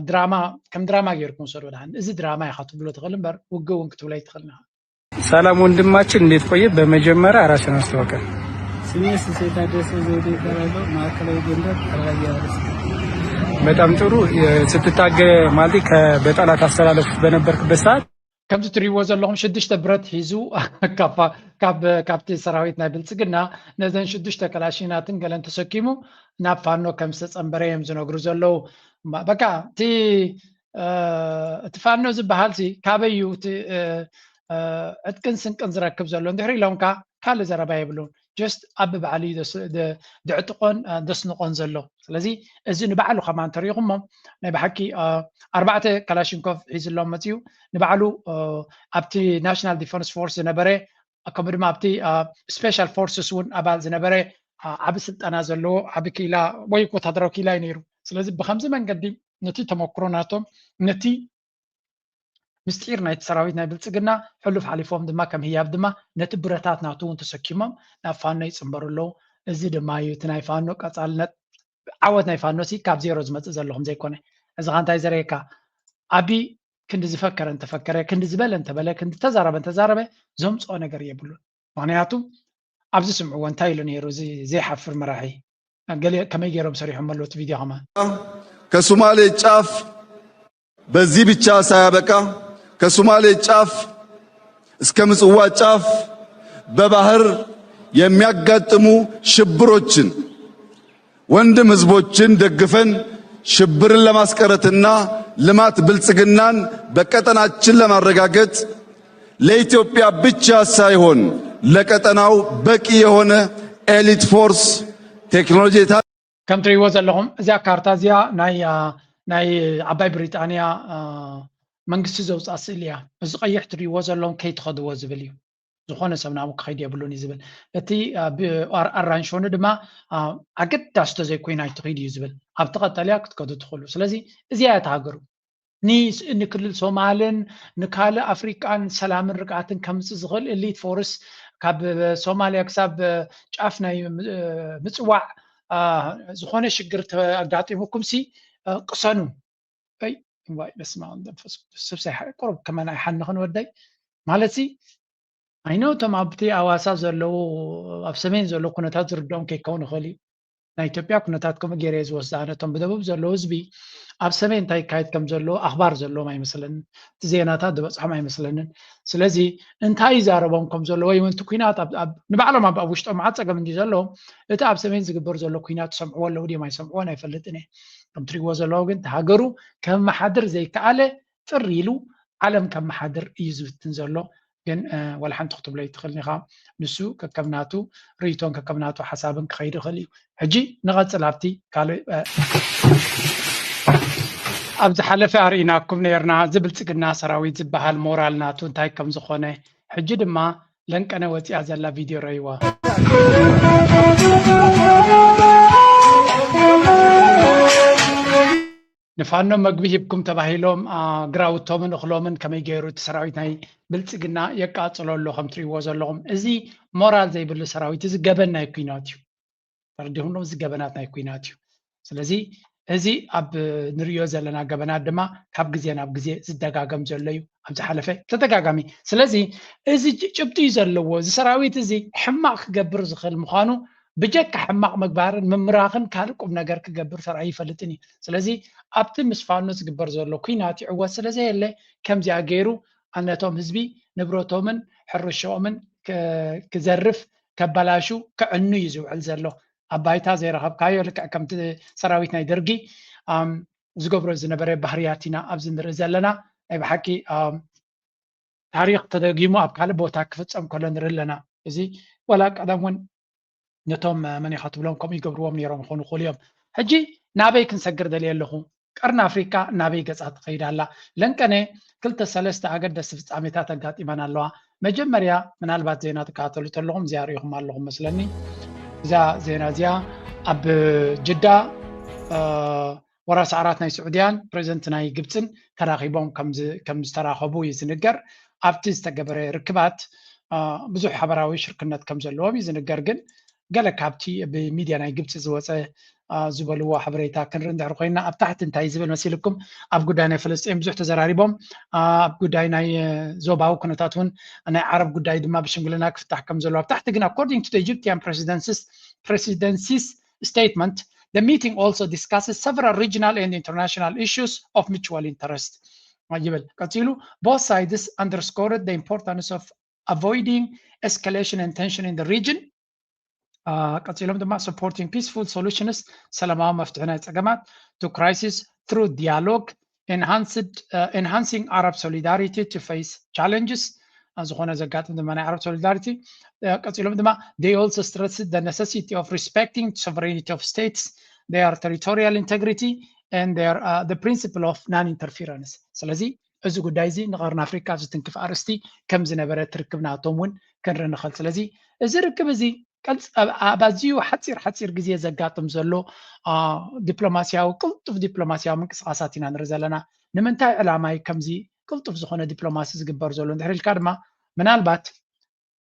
ድራማ ከም ድራማ ገይርኩም ሰዶ ዳን እዚ ድራማ ኢኻ ትብሎ ትኽእል እምበር ውግእ እውን ክትብሎ ኣይትኽእል ኢኻ። ሰላም ወንድማችን እንዴት ቆየ? በመጀመሪያ ራስን አስተዋውቀን። ስሜ ስንሴ ታደሰ ዘውዴ ይባላለሁ። ማዕከላዊ ጎንደር ራያ ርስት። በጣም ጥሩ። ስትታገ ማለት በጠላት አሰላለፍ በነበርክበት ሰዓት ከምዚ ትሪእዎ ዘለኹም ሽዱሽተ ብረት ሒዙ ካብቲ ሰራዊት ናይ ብልፅግና ነዘን ሽዱሽተ ከላሽናትን ገለን ተሰኪሙ ናብ ፋኖ ከም ዝተፀንበረ እዮም ዝነግሩ ዘለዉ። በቃ እቲ እቲ ፋኖ ዝበሃል ሲ ካበይ እዩ እቲ ዕጥቅን ስንቅን ዝረክብ ዘሎ እንድሕር ኢሎምካ ካልእ ዘረባ የብሉን። Just ኣብ ባዕሉ እዩ ዘዕጥቆን ዘስንቆን ዘሎ። ስለዚ እዚ ንባዕሉ ከማን ተሪኢኹሞ ናይ ብሓቂ ኣርባዕተ ካላሽንኮቭ ሒዝሎም መፅዩ ንባዕሉ ኣብቲ ናሽናል ዲፈንስ ፎርስ ዝነበረ ከምኡ ድማ ኣብቲ ስፔሻል ፎርስስ እውን ኣባል ዝነበረ ዓቢ ስልጠና ዘለዎ ዓቢ ክኢላ ወይ ወታደራዊ ክኢላ እዩ ነይሩ። ስለዚ ብከምዚ መንገዲ ነቲ ተመክሮ ናቶም ነቲ ምስጢር ናይቲ ሰራዊት ናይ ብልፅግና ሕሉፍ ሓሊፎም ድማ ከም ህያብ ድማ ነቲ ብረታት ናቱ እውን ተሰኪሞም ናብ ፋኖ ይፅንበሩ ኣለዉ። እዚ ድማ እዩ እቲ ናይ ፋኖ ቀፃልነት። ዓወት ናይ ፋኖ ሲ ካብ ዜሮ ዝመፅእ ዘሎ ከም ዘይኮነ እዚ ካ እንታይ ዘርእየካ? ኣቢ ክንዲ ዝፈከረ እንተፈከረ፣ ክንዲ ዝበለ እንተበለ፣ ክንዲ ተዛረበ እንተዛረበ ዘምፅኦ ነገር የብሉን። ምክንያቱ ኣብዚ ስምዕዎ እንታይ ኢሉ ነይሩ እዚ ዘይሓፍር መራሒ? ከመይ ገይሮም ሰሪሖም ኣለዉ እቲ ቪድዮ ከማን? ከሱማሌ ጫፍ በዚህ ብቻ ሳያበቃ ከሶማሌ ጫፍ እስከ ምጽዋ ጫፍ በባህር የሚያጋጥሙ ሽብሮችን ወንድም ህዝቦችን ደግፈን ሽብርን ለማስቀረትና ልማት ብልጽግናን በቀጠናችን ለማረጋገጥ ለኢትዮጵያ ብቻ ሳይሆን ለቀጠናው በቂ የሆነ ኤሊት ፎርስ፣ ቴክኖሎጂ ከም ትሪእዎ ዘለኹም እዚኣ ካርታ እዚኣ ናይ ናይ ዓባይ ብሪጣንያ መንግስቲ ዘውፅኣ ስእሊ እያ። እዚ ቀይሕ ትሪእዎ ዘለኹም ከይትኸድዎ ዝብል እዩ። ዝኾነ ሰብ ናብኡ ክኸይድ የብሉን እዩ ዝብል። እቲ ኣራንሾኒ ድማ ኣገዳሲ ተዘይኮይኑ ኣይትኺድ እዩ ዝብል። ኣብቲ ቀጠልያ ክትከዱ ትኽእሉ። ስለዚ እዚኣ እያ እታ ሃገሩ። ንክልል ሶማልን ንካልእ ኣፍሪቃን ሰላምን ርግኣትን ከምፅእ ዝኽእል ኤሊት ፎርስ ካብ ሶማልያ ክሳብ ጫፍ ናይ ምፅዋዕ ዝኾነ ሽግር ኣጋጢሙኩም ሲ ቅሰኑ። ይ ዋይ በስመ ኣብ መንፈስ ቅዱስ ስብሳይ ቁሩብ ከመን ኣይሓንኽን ወደይ ማለት ሲ ኣይኖ እቶም ኣብቲ ኣዋሳ ዘለዉ ኣብ ሰሜን ዘለዉ ኩነታት ዝርድኦም ከይከውን ይኽእል እዩ። ናይ ኢትዮጵያ ኩነታት ከምኡ ገይረ ዝወስዳ ነቶም ብደቡብ ዘለዉ ህዝቢ ኣብ ሰሜን እንታይ ይካየድ ከም ዘለዎ ኣኽባር ዘለዎም ኣይመስለንን። እቲ ዜናታት ዝበፅሖም ኣይመስለንን። ስለዚ እንታይ ይዛረቦም ከም ዘሎ ወይ እውን እቲ ኩናት ንባዕሎም ኣብ ውሽጦም መዓት ፀገም እንዲ ዘለዎም እቲ ኣብ ሰሜን ዝግበር ዘሎ ኩናት ዝሰምዕዎ ኣለዉ ድዮም ኣይሰምዕዎን ኣይፈልጥን እየ። ከም ትሪእዎ ዘለዉ ግን እቲ ሃገሩ ከመሓድር ዘይከኣለ ጥር ኢሉ ዓለም ከመሓድር እዩ ዝፍትን ዘሎ። ግን ወላ ሓንቲ ክትብሎ ይትኽእል ኢኻ። ንሱ ከከም ናቱ ርእይቶን ከከም ናቱ ሓሳብን ክኸይድ ይኽእል እዩ። ሕጂ ንቐጽል ኣብቲ ካልእ ኣብ ዝሓለፈ ኣርኢናኩም ነርና። እዚ ብልጽግና ሰራዊት ዝበሃል ሞራል ናቱ እንታይ ከም ዝኾነ ሕጂ ድማ ለንቀነ ወፂኣ ዘላ ቪድዮ ረይዋ። ንፋኖ መግቢ ሂብኩም ተባሂሎም ግራውቶምን እኽሎምን ከመይ ገይሩ እቲ ሰራዊት ናይ ብልፅግና የቃፅሎ ኣሎ ከም ትሪእዎ ዘለኹም። እዚ ሞራል ዘይብሉ ሰራዊት እዚ ገበን ናይ ኩናት እዩ። ተረዲኹም ዶ? እዚ ገበናት ናይ ኩናት እዩ። ስለዚ እዚ ኣብ ንሪኦ ዘለና ገበናት ድማ ካብ ግዜ ናብ ግዜ ዝደጋገም ዘሎ እዩ። ኣብ ዝሓለፈ ተደጋጋሚ። ስለዚ እዚ ጭብጢ እዩ ዘለዎ። እዚ ሰራዊት እዚ ሕማቕ ክገብር ዝኽእል ምዃኑ ብጀካ ሕማቕ ምግባርን ምምራኽን ካልእ ቁም ነገር ክገብር ተራእዩ ይፈልጥን እዩ። ስለዚ ኣብቲ ምስ ፋኖ ዝግበር ዘሎ ኩናት ይዕወት ስለዘየለ ከምዚኣ ገይሩ ነቶም ህዝቢ ንብረቶምን ሕርሻኦምን ክዘርፍ ከበላሹ ከዕኑ እዩ ዝውዕል ዘሎ። ኣብ ባይታ ዘይረኸብካዮ ልክዕ ከምቲ ሰራዊት ናይ ደርጊ ዝገብሮ ዝነበረ ባህርያት ኢና ኣብዚ ንርኢ ዘለና። ናይ ብሓቂ ታሪኽ ተደጊሙ ኣብ ካልእ ቦታ ክፍፀም ከሎ ንርኢ ኣለና። እዚ ዋላ ቀደም እውን ነቶም መን ኢኻ ትብሎም ከምኡ ይገብርዎም ነይሮም ይኾኑ ይኽእሉ እዮም። ሕጂ ናበይ ክንሰግር ደልየ ኣለኹ? ቀርኒ ኣፍሪቃ ናበይ ገፃ ትኸይድ ኣላ? ለንቀነ ክልተ ሰለስተ ኣገደስቲ ፍፃሜታት ኣጋጢመን ኣለዋ። መጀመርያ ምናልባት ዜና ትከታተሉ ተለኹም እዚኣ ርኢኹም ኣለኹም መስለኒ። እዛ ዜና እዚኣ ኣብ ጅዳ ወራስ ዓራት ናይ ስዑድያን ፕሬዚደንት ናይ ግብፅን ተራኺቦም ከም ዝተራኸቡ እዩ ዝንገር። ኣብቲ ዝተገበረ ርክባት ብዙሕ ሓበራዊ ሽርክነት ከም ዘለዎም እዩ ዝንገር። ግን ገለ ካብቲ ብሚድያ ናይ ግብፂ ዝወፀ ዝበልዎ ሓበሬታ ክንርኢ እንድሕር ኮይና ኣብ ታሕቲ እንታይ ዝብል መሲልኩም? ኣብ ጉዳይ ናይ ፍልስጤን ብዙሕ ተዘራሪቦም፣ ኣብ ጉዳይ ናይ ዞባዊ ኩነታት እውን ናይ ዓረብ ጉዳይ ድማ ብሽምግልና ክፍታሕ ከም ዘለዎ ኣብ ታሕቲ ግን according to the Egyptian presidency's statement, the meeting also discusses several regional and international issues of mutual interest ይብል። ቀፂሉ both sides underscored the importance of avoiding escalation and tension in the region. ቀፂሎም ድማ supporting peaceful solutions ሰላማዊ መፍትሒ ናይ ፀገማት to crisis through dialogue, enhancing Arab solidarity to face challenges ዝኾነ ዘጋጥም ድማ ናይ ዓረብ solidarity። ቀፂሎም ድማ they also stressed the necessity of respecting sovereignty of states, their territorial integrity and their the principle of non interference። ስለዚ እዚ ጉዳይ እዚ ንቀርኒ ኣፍሪካ ዝትንክፍ ኣርእስቲ ከም ዝነበረ እቲ ርክብ ናቶም እውን ክንርኢ ንኽእል። ስለዚ እዚ ርክብ እዚ ኣብ ኣዝዩ ሓፂር ሓፂር ግዜ ዘጋጥም ዘሎ ዲፕሎማስያዊ ቅልጡፍ ዲፕሎማስያዊ ምንቅስቃሳት ኢና ንርኢ ዘለና። ንምንታይ ዕላማ እዩ ከምዚ ቅልጡፍ ዝኾነ ዲፕሎማሲ ዝግበር ዘሎ እንድሕር ኢልካ ድማ ምናልባት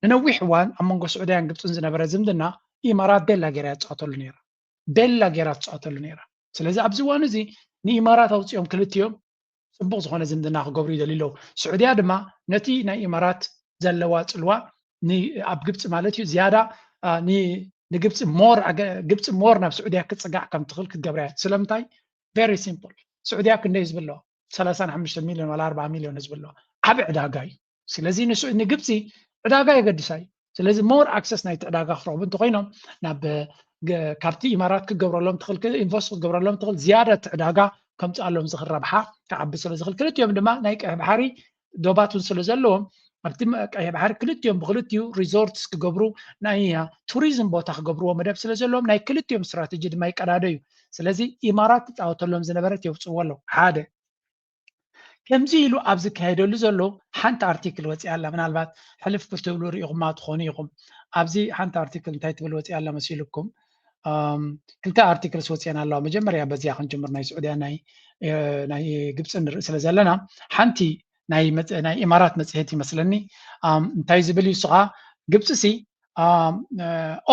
ንነዊሕ እዋን ኣብ መንጎ ስዑድያን ግብፅን ዝነበረ ዝምድና ኢማራት ቤላ ገይራ እያ ትፃወተሉ ነይራ። ቤላ ገይራ ትፃወተሉ ነይራ። ስለዚ ኣብዚ እዋን እዚ ንኢማራት ኣውፂኦም ክልቲኦም ፅቡቕ ዝኾነ ዝምድና ክገብሩ ይደልዩ ኣለዉ። ስዑድያ ድማ ነቲ ናይ ኢማራት ዘለዋ ፅልዋ ኣብ ግብፂ ማለት እዩ ዝያዳ ንግብፂ ሞር ግብፂ ሞር ናብ ስዑድያ ክፅጋዕ ከም ትኽእል ክትገብራ እያ። ስለምንታይ? Very simple። ስዑድያ ክንደይ ህዝቢ ኣለዋ? ሰላሳን ሓሙሽተ ሚልዮን ዋላ ኣርባዓ ሚልዮን ህዝቢ ኣለዋ። ዓብ ዕዳጋ እዩ። ስለዚ ንግብፂ ዕዳጋ የገድሳ እዩ። ስለዚ more access ናይቲ ዕዳጋ ክረኽቡ እንተኮይኖም ናብ ካብቲ ኢማራት ክትገብረሎም ትኽእል ኢንቨስት ክትገብረሎም ትኽእል ዝያዳ እቲ ዕዳጋ ከምፅኣሎም ዝኽእል ረብሓ ክዓቢ ስለ ዝኽእል ክልቲኦም ድማ ናይ ቀይሕ ባሕሪ ዶባት እውን ስለ ዘለዎም ኣብቲ ቀይሕ ባሕሪ ክልቲኦም ብክልቲኡ ሪዞርትስ ክገብሩ ናይ ቱሪዝም ቦታ ክገብርዎ መደብ ስለ ዘለዎም ናይ ክልቲኦም ስትራተጂ ድማ ይቀዳደ እዩ። ስለዚ ኢማራት ትፃወተሎም ዝነበረት የውፅዎ ኣለዉ ሓደ ከምዚ ኢሉ ኣብ ዝካየደሉ ዘሎ ሓንቲ ኣርቲክል ወፂኣ ኣላ። ምናልባት ሕልፍ ክትብሉ ርኢኹማ ትኾኑ ኢኹም። ኣብዚ ሓንቲ ኣርቲክል እንታይ ትብል ወፂኣ ኣላ መሲልኩም? ክልተ ኣርቲክልስ ወፂአን ኣለዋ። መጀመርያ በዚኣ ክንጅምር ናይ ስዑድያ ናይ ግብፂ ንርኢ ስለ ዘለና ሓንቲ ናይ ኢማራት መፅሄት ይመስለኒ እንታይ ዝብል እዩ ስኻ ግብፂ ሲ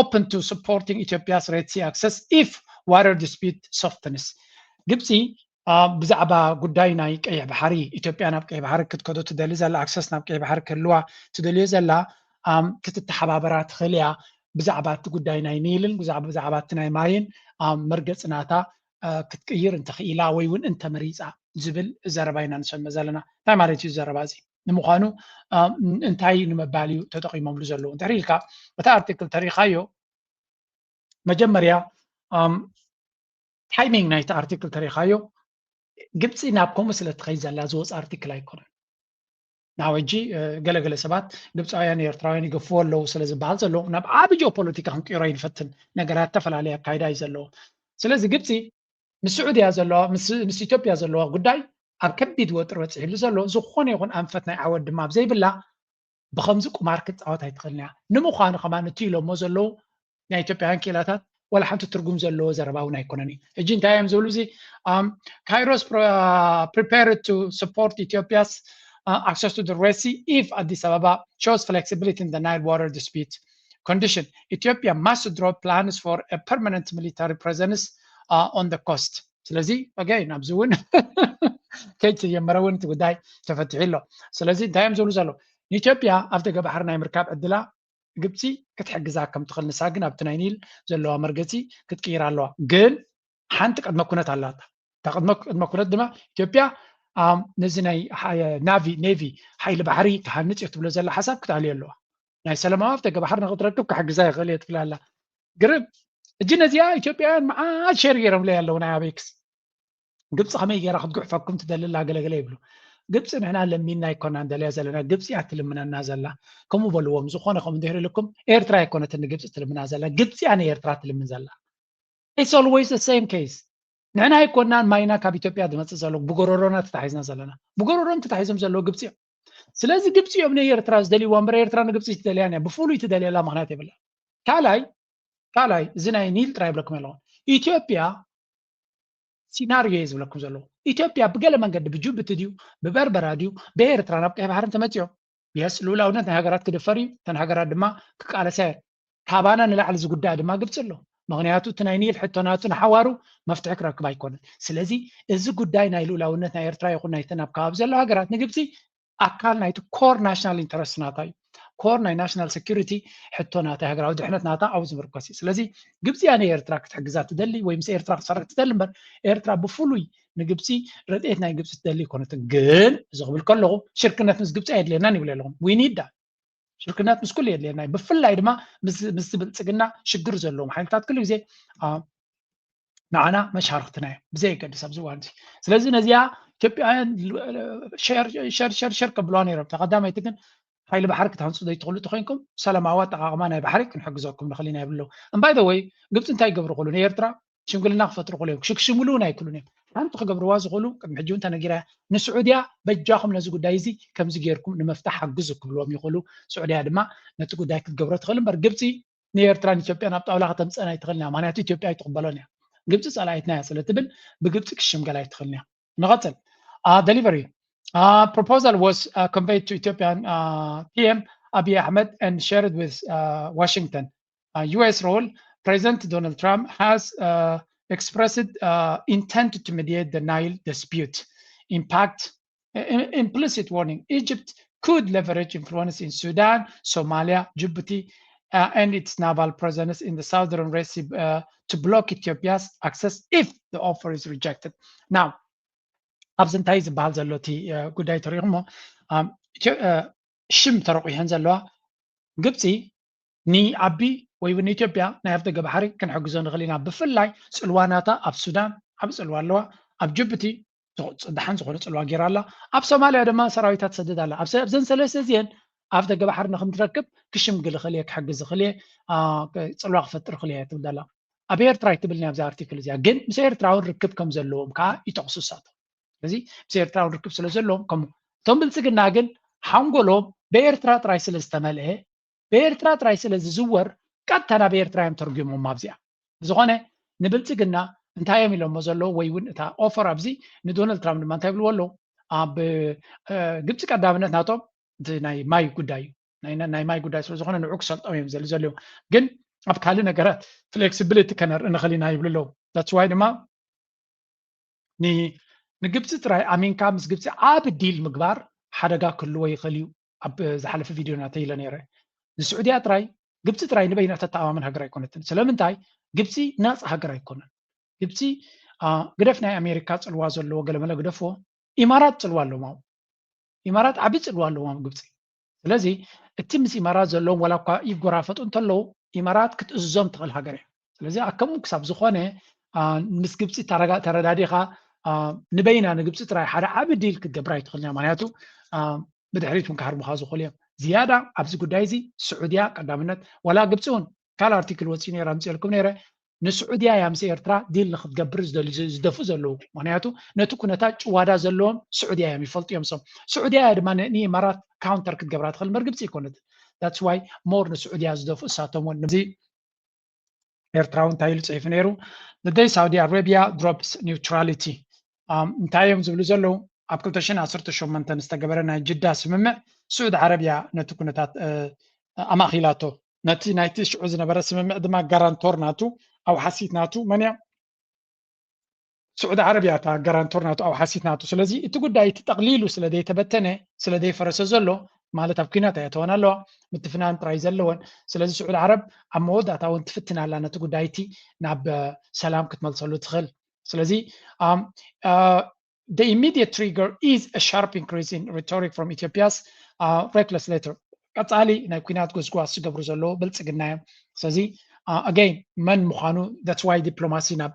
open to supporting Ethiopia's Red Sea access if water dispute softens ግብፂ ብዛዕባ ጉዳይ ናይ ቀይሕ ባሕሪ ኢትዮጵያ ናብ ቀይሕ ባሕሪ ክትከዶ ትደሊ ዘላ ኣክሰስ ናብ ቀይሕ ባሕሪ ክህልዋ ትደልዮ ዘላ ክትተሓባበራ ትኽእል እያ። ብዛዕባ እቲ ጉዳይ ናይ ኒልን ብዛዕባ እቲ ናይ ማይን መርገፂ ናታ ክትቅይር እንተኽኢላ ወይ እውን እንተመሪፃ ዝብል ዘረባ ኢና ንሰምዕ ዘለና። እንታይ ማለት እዩ ዘረባ እዚ? ንምዃኑ እንታይ ንምባል እዩ ተጠቒሞምሉ ዘለዉ? እንድሕር ኢልካ እቲ ኣርቲክል ተሪኻዮ መጀመርያ ታይሚንግ ናይቲ ኣርቲክል ተሪኻዮ ግብፂ ናብ ከምኡ ስለ ትኸይድ ዘላ ዝወፅ ኣርቲክል ኣይኮነን። ናብ ሕጂ ገለገለ ሰባት ግብፃውያን ኤርትራውያን ይገፍዎ ኣለዉ ስለ ዝበሃል ዘሎ ናብ ዓብ ጂኦፖለቲካ ክንቅይሮ ይንፈትን ነገራት ተፈላለየ ኣካይዳ እዩ ዘለዎ። ስለዚ ግብፂ ምስ ስዑድያ ዘለዋ ምስ ኢትዮጵያ ዘለዋ ጉዳይ ኣብ ከቢድ ወጥሪ በፂሕሉ ዘሎ ዝኾነ ይኹን ኣንፈት ናይ ዓወት ድማ ኣብ ዘይብላ ብኸምዚ ቁማር ክትፃወት ኣይትኽእልን እያ። ንምዃኑ ከማን እቲ ኢሎሞ ዘለዉ ናይ ኢትዮጵያውያን ክኢላታት ዋላ ሓንቲ ትርጉም ዘለዎ ዘረባ እውን ኣይኮነን እዩ። ሕጂ እንታይ እዮም ዝብሉ እዚ Kairos prepared to support Ethiopia's access to the Red Sea if Addis Ababa shows flexibility in the Nile water dispute condition. Ethiopia must drop plans for a permanent military presence on the coast. ስለዚ again ኣብዚ እውን ከይተጀመረ እውን እቲ ጉዳይ ተፈቲሑ ኣሎ። ስለዚ እንታይ እዮም ዝብሉ ዘለዉ ንኢትዮጵያ ኣብ ደገ ባሕሪ ናይ ምርካብ ዕድላ ግብፂ ክትሕግዛ ከም ትኽእል ንሳ ግን ኣብቲ ናይ ኒል ዘለዋ መርገፂ ክትቅይር ኣለዋ። ግን ሓንቲ ቅድመ ኩነት ኣላታ። እታ ቅድመ ኩነት ድማ ኢትዮጵያ ነዚ ናይ ናቪ ኔቪ ሓይሊ ባሕሪ ክሃንፅ እየ ትብሎ ዘላ ሓሳብ ክትኣልዮ ኣለዋ። ናይ ሰላማዊ ኣብ ደገ ባሕሪ ንክትረክብ ክሕግዛ ይኽእል እየ ትብል ኣላ። ግርም እጂ ነዚኣ ኢትዮጵያውያን መዓት ሸር ገይሮምለይ ኣለዉ ናይ ኣቤክስ ግብፂ ከመይ ገይራ ክትጉሕፈኩም ትደሊ ኣላ ገለገለ ይብሉ። ግብፂ ንሕና ለሚንና ኣይኮና ንደልያ ዘለና ግብፂ እያ ትልምነና ዘላ። ከምኡ በልዎም ዝኾነ ከም እንድሕር ኢልኩም ኤርትራ ኣይኮነትን ንግብፂ ትልምና ዘላ ግብፂ እያ ንኤርትራ ትልምን ዘላ። It's always the same case። ንሕና ኣይኮናን ማይና ካብ ኢትዮጵያ ዝመፅእ ዘሎ ብጎረሮና ተታሒዝና ዘለና። ብጎረሮም ተታሒዞም ዘለዉ ግብፂ እዮም። ስለዚ ግብፂ እዮም ንኤርትራ ዝደልይዋ እምበር ኤርትራ ንግብፂ ትደልያን እያ ብፍሉይ ትደልየላ ምክንያት የብላ። ካልኣይ ካልኣይ እዚ ናይ ኒል ጥራይ ይብለኩም ኣለኹ። ኢትዮጵያ ሲናርዮ እየ ዝብለኩም ዘለኹ። ኢትዮጵያ ብገለ መንገዲ ብጅቡቲ ድዩ ብበርበራ ድዩ ብኤርትራ ናብ ቀይ ባሕሪ እንተመፂኦም የስ ልኡላውነት ናይ ሃገራት ክድፈር እዩ። እተን ሃገራት ድማ ክቃለሳ እየን። ካባና ንላዕሊ ዝጉዳእ ድማ ግብፂ ኣሎ። ምክንያቱ እቲ ናይ ኒል ሕቶ ናቱ ንሓዋሩ መፍትሒ ክረክብ ኣይኮነን። ስለዚ እዚ ጉዳይ ናይ ልኡላውነት ናይ ኤርትራ ይኹን ናይተን ኣብ ከባቢ ዘሎ ሃገራት ንግብፂ ኣካል ናይቲ ኮር ናሽናል ኢንተረስት ናታ እዩ። ኮር ናይ ናሽናል ሴኩሪቲ ሕቶ ናታ ሃገራዊ ድሕነት ናታ ኣብኡ ዝምርኮስ እዩ። ስለዚ ግብፂ እያ ንኤርትራ ክትሕግዛ ትደሊ ወይ ምስ ኤርትራ ክትሰርሕ ትደሊ እምበር ኤርትራ ብፍሉይ ንግብፂ ረድኤት ናይ ግብፂ ትደሊ ኣይኮነትን። ግን እዚ ክብል ከለኹ ሽርክነት ምስ ግብፂ ኣየድልየናን ይብል ኣለኹም። We need that ሽርክነት ምስ ኩሉ የድልየና እዩ። ብፍላይ ድማ ምስዚ ብልፅግና ሽግር ዘለዎም ሓይልታት ኩሉ ግዜ ንዓና መሻርክትና እዮም ብዘየገድስ ኣብዚ እዋን እዚ። ስለዚ ነዚኣ ኢትዮጵያውያን ሸር ሸር ሸር ሸር ከብልዋ ነይሮም። እታ ቀዳመይቲ ግን ሓይሊ ባሕሪ ክትሃንፁ ዘይትኽእሉ ተኮይንኩም ሰላማዊ ኣጠቃቅማ ናይ ባሕሪ ክንሕግዘኩም ንኽእል ኢና ይብሉ። እምባይ ወይ ግብፂ እንታይ ይገብሩ ክእሉ ንኤርትራ ሽምግልና ክፈጥሩ ክእሉ እዮም። ክሽምግሉ እውን ኣይክእሉን እዮም። ሓንቲ ክገብርዋ ዝኽእሉ ቅድሚ ሕጂ እውን ተነጊራ እያ። ንስዑድያ በጃኹም ነዚ ጉዳይ እዚ ከምዚ ጌርኩም ንምፍታሕ ሓግዙ ክብልዎም ይኽእሉ። ስዑድያ ድማ ነቲ ጉዳይ ክትገብሮ ትኽእል እምበር ግብፂ ንኤርትራን ኢትዮጵያን ኣብ ጣውላ ከተምፀአን ኣይትኽእልን እያ። ምክንያቱ ኢትዮጵያ ኣይትቕበሎን እያ። ግብፂ ፀላኢትና እያ ስለ ትብል ብግብፂ ክሽምገል ኣይትኽእልን እያ። ንቐፅል። Delivery. Proposal was conveyed to Ethiopian P M Abiy Ahmed and shared with Washington. U S role, President Donald Trump has expressed intent to mediate the Nile dispute. Impact, implicit warning. Egypt could leverage influence in Sudan, Somalia, Djibouti, and its naval presence in the southern Red Sea to block Ethiopia's access if the offer is rejected. Now, ኣብዚ እንታይ ዝበሃል ዘሎ እቲ ጉዳይ ተሪኹሞ ሽም ተረቑሐን ዘለዋ ግብፂ ንኣቢ ወይ እውን ንኢትዮጵያ ናይ ኣፍደገ ባሕሪ ክንሕግዞ ንኽእል ኢና። ብፍላይ ፅልዋ ናታ ኣብ ሱዳን ዓብ ፅልዋ ኣለዋ፣ ኣብ ጅቡቲ ደሓን ዝኾነ ፅልዋ ገይራ ኣላ፣ ኣብ ሶማልያ ድማ ሰራዊታት ትሰድድ ኣላ። ኣብዘን ሰለስተ እዚአን ኣፍደገ ባሕሪ ንክንትረክብ ክሽምግል እኽእል እየ፣ ክሕግዝ እኽእል እየ፣ ፅልዋ ክፈጥር እኽእል እየ ትብል ኣላ። ኣብ ኤርትራ ኣይትብልን ኣብዚ ኣርቲክል እዚኣ፣ ግን ምስ ኤርትራ እውን ርክብ ከም ዘለዎም ከዓ ይጠቕሱ እሳቶም። ስለዚ ምስ ኤርትራ እውን ርክብ ስለ ዘለዎም ከምኡ። እቶም ብልፅግና ግን ሓንጎሎም ብኤርትራ ጥራይ ስለ ዝተመልአ፣ ብኤርትራ ጥራይ ስለ ዝዝወር ቀጥታ ናብ ኤርትራ እዮም ተርጉሞም። ኣብዚኣ ብዝኾነ ንብልፅግና እንታይ እዮም ኢሎሞ ዘለዉ ወይ እውን እታ ኦፈር ኣብዚ ንዶናልድ ትራምፕ ድማ እንታይ ይብልዎ ኣለዉ? ኣብ ግብፂ ቀዳምነት ናቶም እቲ ናይ ማይ ጉዳይ እዩ። ናይ ማይ ጉዳይ ስለ ዝኾነ ንዑ ክሰልጦም እዮም ዘሊ ዘለዉ። ግን ኣብ ካልእ ነገራት ፍሌክሲቢሊቲ ከነርኢ ንኽእል ኢና ይብሉ ኣለዉ። ዳትስ ዋይ ድማ ንግብፂ ጥራይ ኣሚንካ ምስ ግብፂ ዓብ ዲል ምግባር ሓደጋ ክህልዎ ይኽእል እዩ። ኣብ ዝሓለፈ ቪድዮ ናተይ ኢለ ነይረ። ንስዑድያ ጥራይ ግብፂ ጥራይ ንበይና ተተኣማመን ሃገር ኣይኮነትን። ስለምንታይ? ግብፂ ናፃ ሃገር ኣይኮነን። ግብፂ ግደፍ ናይ ኣሜሪካ ፅልዋ ዘለዎ ገለመለ ግደፍዎ፣ ኢማራት ፅልዋ ኣለዎም። ኢማራት ዓቢ ፅልዋ ኣለዎም ኣብ ግብፂ። ስለዚ እቲ ምስ ኢማራት ዘለዎም ዋላ እኳ ይጎራፈጡ እንተለዉ ኢማራት ክትእዝዞም ትኽእል ሃገር እያ። ስለዚ ኣከሙ ክሳብ ዝኾነ ምስ ግብፂ ተረዳዲኻ ንበይና ንግብፂ ጥራይ ሓደ ዓቢ ዲል ክትገብር ኣይትኽእልን እያ። ምክንያቱ ብድሕሪት እውን ክሃርሙኻ ዝኽእሉ እዮም። ዝያዳ ኣብዚ ጉዳይ እዚ ስዑድያ ቀዳምነት፣ ዋላ ግብፂ እውን ካልእ ኣርቲክል ወፂኡ ነይረ ኣምፅኤልኩም ነይረ፣ ንስዑድያ እያ ምስ ኤርትራ ዲል ንክትገብር ዝደልዩ ዝደፍኡ ዘለዉ። ምክንያቱ ነቲ ኩነታት ጭዋዳ ዘለዎም ስዑድያ እዮም ይፈልጡ እዮም። ሶም ስዑድያ እያ ድማ ንኢማራት ካውንተር ክትገብራ ትኽእል እምበር ግብፂ ይኮነት። ዳትስ ዋይ ሞር ንስዑድያ ዝደፍኡ እሳቶም እውን። እዚ ኤርትራዊ እንታይ ኢሉ ፅሒፉ ነይሩ? The day Saudi Arabia drops neutrality እንታይ እዮም ዝብሉ ዘለዉ? ኣብ ክልተ ሽሕን ዓሰርተ ሸሞንተን ዝተገበረ ናይ ጅዳ ስምምዕ ስዑድ ዓረብያ ነቲ ኩነታት ኣማኺላቶ። ነቲ ናይቲ ሽዑ ዝነበረ ስምምዕ ድማ ጋራንቶር ናቱ ኣውሓሲት ናቱ መን እያ? ስዑድ ዓረብያ እታ ጋራንቶር ናቱ ኣውሓሲት ናቱ። ስለዚ እቲ ጉዳይ እቲ ጠቕሊሉ ስለ ዘይተበተነ ስለ ዘይፈረሰ ዘሎ ማለት ኣብ ኩናት ኣየተወን ኣለዋ፣ ምትፍናን ጥራይ ዘለወን። ስለዚ ስዑድ ዓረብ ኣብ መወዳእታ እውን ትፍትን ኣላ ነቲ ጉዳይ እቲ ናብ ሰላም ክትመልሰሉ ትኽእል። ስለዚ the immediate trigger is a sharp increase in rhetoric from Ethiopia's uh, reckless letter. ቀፃሊ ናይ ኩናት ጎስጓስ ዝገብሩ ዘለዉ ብልፅግና እዮም። ስለዚ ኣገይን መን ምዃኑ that's why ዲፕሎማሲ ናብ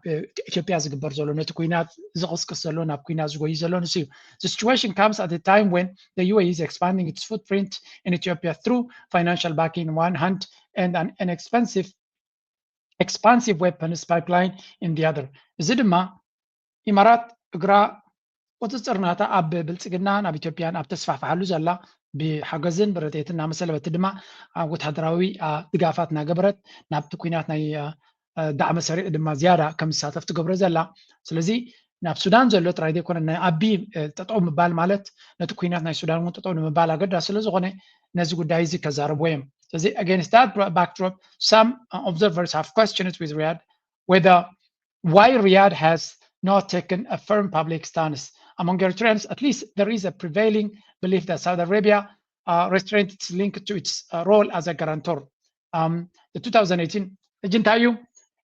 ኢትዮጵያ ዝግበር ዘሎ ነቲ ኩናት ዝቕስቅስ ዘሎ ናብ ኩናት ዝጎይ ዘሎ ንሱ እዩ። The situation comes at a time when the U A E is expanding its footprint in Ethiopia through financial backing in one hand and an, an expensive expansive weapons pipeline in the other. እዚ ድማ ኢማራት እግራ ቁፅፅር ናታ ኣብ ብልፅግና ናብ ኢትዮጵያን ኣብ ተስፋሕፍሓሉ ዘላ ብሓገዝን ብረድኤትን እናመሰለ በቲ ድማ ወታደራዊ ድጋፋት እናገበረት ናብቲ ኩናት ናይ ዳዕመ ሰሪዕ ድማ ዝያዳ ከም ዝሳተፍ ትገብሮ ዘላ። ስለዚ ናብ ሱዳን ዘሎ ጥራይ ዘይኮነ ናይ ኣቢ ጠጠው ምባል ማለት ነቲ ኩናት ናይ ሱዳን እውን ጠጠው ንምባል ኣገዳሲ ስለ ዝኾነ ነዚ ጉዳይ እዚ ከዛረብዎ እዮም። ስለዚ against that backdrop some observers have questioned with Riyadh whether why Riyadh has not taken a firm public stance. Among Eritreans, at least there is a prevailing belief that Saudi Arabia uh, restrained its link to its uh, role as a guarantor. Um, the two thousand eighteen ሕጂ እንታይ እዩ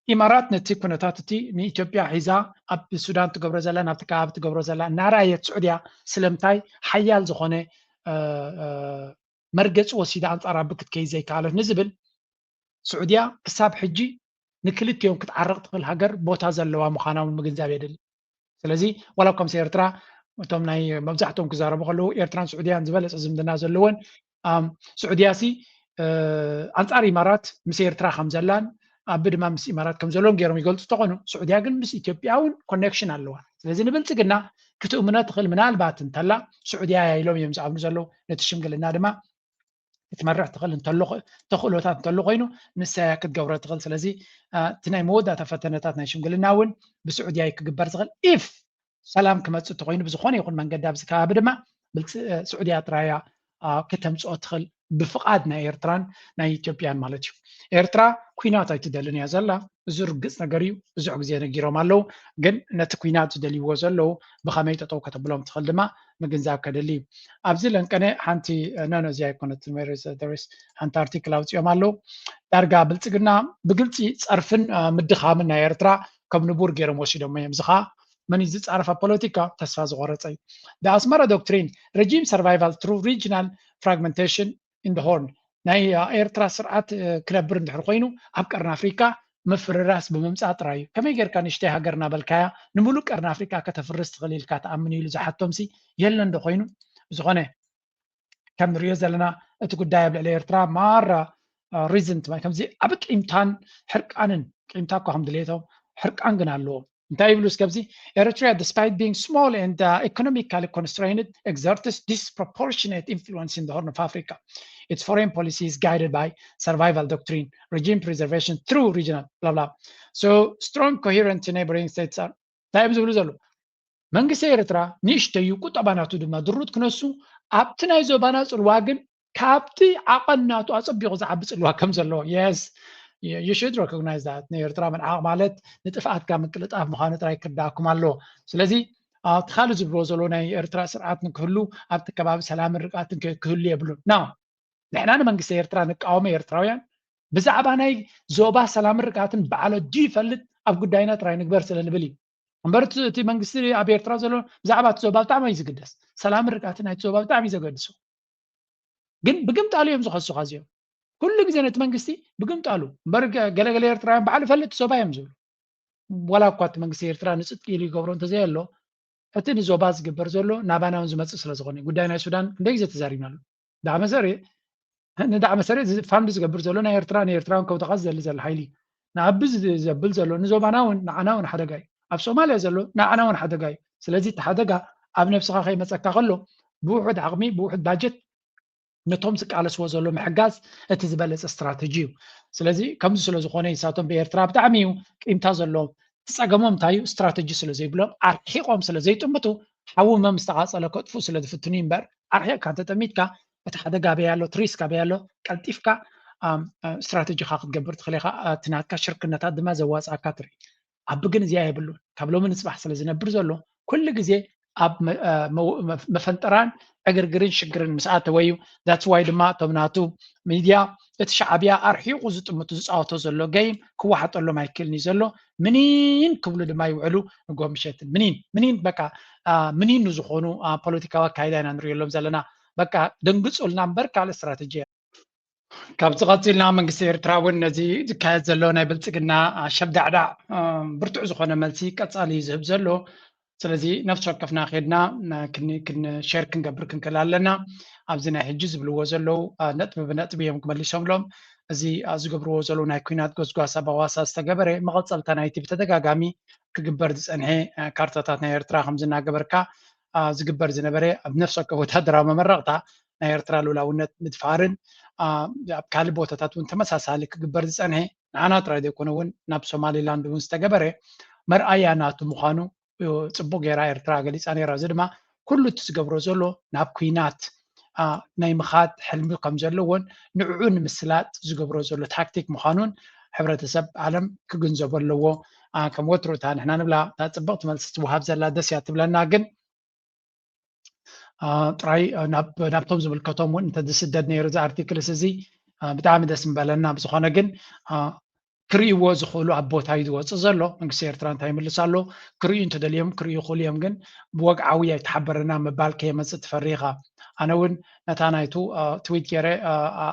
ኢማራት ነቲ ኩነታት እቲ ንኢትዮጵያ ሒዛ ኣብ ሱዳን ትገብሮ ዘላ ናብቲ ከባቢ ትገብሮ ዘላ እናረኣየት ስዑድያ ስለምንታይ ሓያል ዝኾነ መርገፂ ወሲዳ ኣንፃር ኣቢ ክትከይድ ዘይከኣለት ንዝብል ስዑድያ ክሳብ ሕጂ ንክልቲኦም ክትዓርቕ ትኽእል ሃገር ቦታ ዘለዋ ምዃና እውን ምግንዛብ የድሊ። ስለዚ ዋላ እኳ ምስ ኤርትራ እቶም ናይ መብዛሕትኦም ክዛረቡ ከለዉ ኤርትራን ስዑድያን ዝበለፀ ዝምድና ዘለወን ስዑድያ ሲ ኣንፃር ኢማራት ምስ ኤርትራ ከም ዘላን ኣቢ ድማ ምስ ኢማራት ከም ዘለውን ገይሮም ይገልፁ እንተኾኑ ስዑድያ ግን ምስ ኢትዮጵያ እውን ኮኔክሽን ኣለዋ። ስለዚ ንብልፅግና ክትእምኖ ትኽእል ምናልባት እንተላ ስዑድያ እያ ኢሎም እዮም ዝኣምኑ ዘለዉ። ነቲ ሽምግልና ድማ ክትመርሕ ትኽእል እንተሎ ተኽእሎታት እንተሎ ኮይኑ ንሳ እያ ክትገብሮ ትኽእል። ስለዚ እቲ ናይ መወዳእታ ፈተነታት ናይ ሽምግልና እውን ብስዑድያ እዩ ክግበር ዝኽእል። ኢፍ ሰላም ክመፅእ እንተኮይኑ ብዝኾነ ይኹን መንገዲ ኣብዚ ከባቢ ድማ ስዑድያ ጥራያ ክተምፅኦ ትኽእል ብፍቓድ ናይ ኤርትራን ናይ ኢትዮጵያን ማለት እዩ። ኤርትራ ኩናት ኣይትደልን እያ ዘላ። እዚ ርግፅ ነገር እዩ። ብዙሕ ግዜ ነጊሮም ኣለዉ። ግን ነቲ ኩናት ዝደልይዎ ዘለዉ ብኸመይ ጠጠው ከተብሎም ትኽእል ድማ ምግንዛብ ከድሊ እዩ። ኣብዚ ለንቀነ ሓንቲ ነኖ እዚኣ ኣይኮነትን ሪስ ሓንቲ ኣርቲክል ኣውፂኦም ኣለዉ። ዳርጋ ብልፅግና ብግልፂ ፀርፍን ምድኻምን ናይ ኤርትራ ከም ንቡር ገይሮም ወሲዶሞ እዮም። እዚ ከዓ መን እዩ ዝፃረፍ ኣብ ፖለቲካ ተስፋ ዝቆረፀ እዩ። The Asmara doctrine, regime survival through regional fragmentation in the Horn። ናይ ኤርትራ ስርዓት ክነብር እንድሕር ኮይኑ ኣብ ቀርኒ ኣፍሪካ ምፍርራስ ብምምፃእ ጥራይ እዩ። ከመይ ጌርካ ንእሽተይ ሃገር እናበልካያ ንምሉእ ቀርኒ ኣፍሪካ ከተፍርስ ትኽእል ኢልካ ትኣምን ኢሉ ዝሓቶም ሲ የለን ዶ ኮይኑ? ብዝኾነ ከም ንሪኦ ዘለና እቲ ጉዳይ ኣብ ልዕሊ ኤርትራ ማራ ሪዝንት ከምዚ ኣብ ቂምታን ሕርቃንን ቂምታ እኳ ከም ድሌቶም ሕርቃን ግን ኣለዎም። እንታይ ይብሉ እስከ ኣብዚ? Eritrea, despite being small and uh, economically constrained, exerts disproportionate influence in the Horn of Africa. Its foreign policy is guided by survival doctrine, regime preservation through regional blah blah. So strong coherent neighboring states are እንታይ እዮም ዝብሉ ዘለዉ? መንግስቲ ኤርትራ ንእሽተዩ ቁጠባ ናቱ ድማ ድሩት ክነሱ ኣብቲ ናይ ዞባና ጽልዋ ግን ካብቲ ዓቐን ናቱ ኣጸቢቑ ዝዓቢ ጽልዋ ከም ዘለዎ yes you should recognize that ንኤርትራ ምንዓቕ ማለት ንጥፍኣትካ ምቅልጣፍ ምዃኑ ጥራይ ክርዳእኩም ኣለዎ። ስለዚ ኣብቲ ካልእ ዝብልዎ ዘለዎ ናይ ኤርትራ ስርዓት ንክህሉ ኣብቲ ከባቢ ሰላምን ርግኣትን ክህሉ የብሉን። ናው ንሕና ንመንግስቲ ኤርትራ ንቃወሞ ኤርትራውያን ብዛዕባ ናይ ዞባ ሰላምን ርግኣትን ባዕሎ ድዩ ይፈልጥ ኣብ ጉዳይና ጥራይ ንግበር ስለ ንብል እዩ። እምበር እቲ መንግስቲ ኣብ ኤርትራ ዘሎ ብዛዕባ እቲ ዞባ ብጣዕሚ እዩ ዝግደስ። ሰላምን ርግኣትን ናይቲ ዞባ ብጣዕሚ እዩ ዘገድሶ። ግን ብግምጣሉ እዮም ዝኸሱኻ እዚኦም። ኩሉ ግዜ ነቲ መንግስቲ ብግምጣሉ እምበር ገለገለ ኤርትራውያን ባዕሉ ፈልጥቲ ዞባ እዮም ዝብሉ። ዋላ እኳ እቲ መንግስቲ ኤርትራ ንፅድቂ ኢሉ ይገብሮ እንተዘየሎ እቲ ንዞባ ዝግበር ዘሎ ናባና እውን ዝመፅእ ስለ ዝኾነ ጉዳይ ናይ ሱዳን ክንደይ ግዜ ተዛሪብናሉ። ዳዕመ ሰሬ ንዳዕመ ሰሬ ፋንድ ዝገብር ዘሎ ናይ ኤርትራ ንኤርትራውን ከውተኻ ዝደሊ ዘሎ ሓይሊ ንኣቢ ዘብል ዘሎ ንዞባና እውን ንዓና እውን ሓደጋ እዩ። ኣብ ሶማልያ ዘሎ ንዓና እውን ሓደጋ እዩ። ስለዚ እቲ ሓደጋ ኣብ ነብስኻ ከይመፀካ ከሎ ብውሑድ ዓቕሚ ብውሑድ ባጀት ነቶም ዝቃለስዎ ዘሎ ምሕጋዝ እቲ ዝበለፀ ስትራተጂ እዩ። ስለዚ ከምዚ ስለ ዝኾነ ንሳቶም ብኤርትራ ብጣዕሚ እዩ ቂምታ ዘለዎም። እቲ ፀገሞም እንታይ እዩ? ስትራተጂ ስለ ዘይብሎም ኣርሒቖም ስለ ዘይጥምቱ ሓዊ መም ዝተቓፀለ ከጥፉ ስለ ዝፍትኑ እዩ እምበር ኣርሒቕካ እንተጠሚትካ እቲ ሓደጋ ኣበይ ኣሎ፣ እቲ ሪስክ ኣበይ ኣሎ ቀልጢፍካ ስትራተጂኻ ክትገብር ትኽእል ኢኻ። እቲ ናትካ ሽርክነታት ድማ ዘዋፅኣካ ትርኢ። ኣቢ ግን እዚኣ የብሉን። ካብ ሎሚ ንፅባሕ ስለ ዝነብር ዘሎ ኩሉ ግዜ ኣብ መፈንጠራን ዕግርግርን ሽግርን ምስ ኣተወ እዩ። That's why ድማ እቶም ናቱ ሚድያ እቲ ሻዕብያ ኣርሒቑ ዝጥምቱ ዝፃወቶ ዘሎ ገይም ክወሓጠሎም ኣይክእልን እዩ ዘሎ። ምኒን ክብሉ ድማ ይውዕሉ ንጎ ምሸትን ምኒን ምኒን በቃ ምኒን ንዝኾኑ ፖለቲካዊ ኣካይዳ ኢና ንሪእሎም ዘለና። በቃ ደንግፁልና እምበር ካልእ ስትራተጂ ካብዚ ቀፂልና መንግስቲ ኤርትራ እውን ነዚ ዝካየድ ዘሎ ናይ ብልፅግና ሸብዳዕዳዕ ብርቱዕ ዝኾነ መልሲ ቀፃሊ እዩ ዝህብ ዘሎ። ስለዚ ነፍሲ ወከፍና ከድና ክንሸር ክንገብር ክንክእል ኣለና። ኣብዚ ናይ ሕጂ ዝብልዎ ዘለዉ ነጥቢ ብነጥቢ እዮም ክመሊሶምሎም። እዚ ዝገብርዎ ዘለዉ ናይ ኩናት ጎስጓስ ኣባዋሳ ዝተገበረ መቐፀልታ ናይቲ ብተደጋጋሚ ክግበር ዝፀንሐ ካርታታት ናይ ኤርትራ ከምዚ እናገበርካ ዝግበር ዝነበረ ኣብ ነፍሲ ወከፍ ወታደራዊ መመረቕታ ናይ ኤርትራ ልኡላውነት ምድፋርን ኣብ ካልእ ቦታታት እውን ተመሳሳሊ ክግበር ዝፀንሐ ንዓና ጥራይ ዘይኮነ እውን ናብ ሶማሊላንድ እውን ዝተገበረ መርኣያ ናቱ ምዃኑ ፅቡቅ ገይራ ኤርትራ ገሊፃ ነይራ። እዚ ድማ ኩሉ እቲ ዝገብሮ ዘሎ ናብ ኩናት ናይ ምኻድ ሕልሚ ከም ዘለዎን ንዕዑ ንምስላጥ ዝገብሮ ዘሎ ታክቲክ ምዃኑን ሕብረተሰብ ዓለም ክግንዘቦ ኣለዎ። ከም ወትሩ እታ ንሕና ንብላ እታ ፅብቕቲ መልሲ ትወሃብ ዘላ ደስ እያ ትብለና ግን ጥራይ ናብቶም ዝምልከቶም እውን እንተዝስደድ ነይሩ እዚ ኣርቲክልስ እዚ ብጣዕሚ ደስ ምበለና። ብዝኾነ ግን ክርእይዎ ዝኽእሉ ኣብ ቦታ እዩ ዝወፅእ ዘሎ። መንግስቲ ኤርትራ እንታይ ይምልስ ኣሎ ክርእዩ እንተደልዮም ክርእዩ ይኽእሉ እዮም። ግን ብወግዓዊ ኣይተሓበረና ምባል ከየመፅእ ትፈሪ ኢኻ። ኣነ እውን ነታ ናይቱ ትዊት ገይረ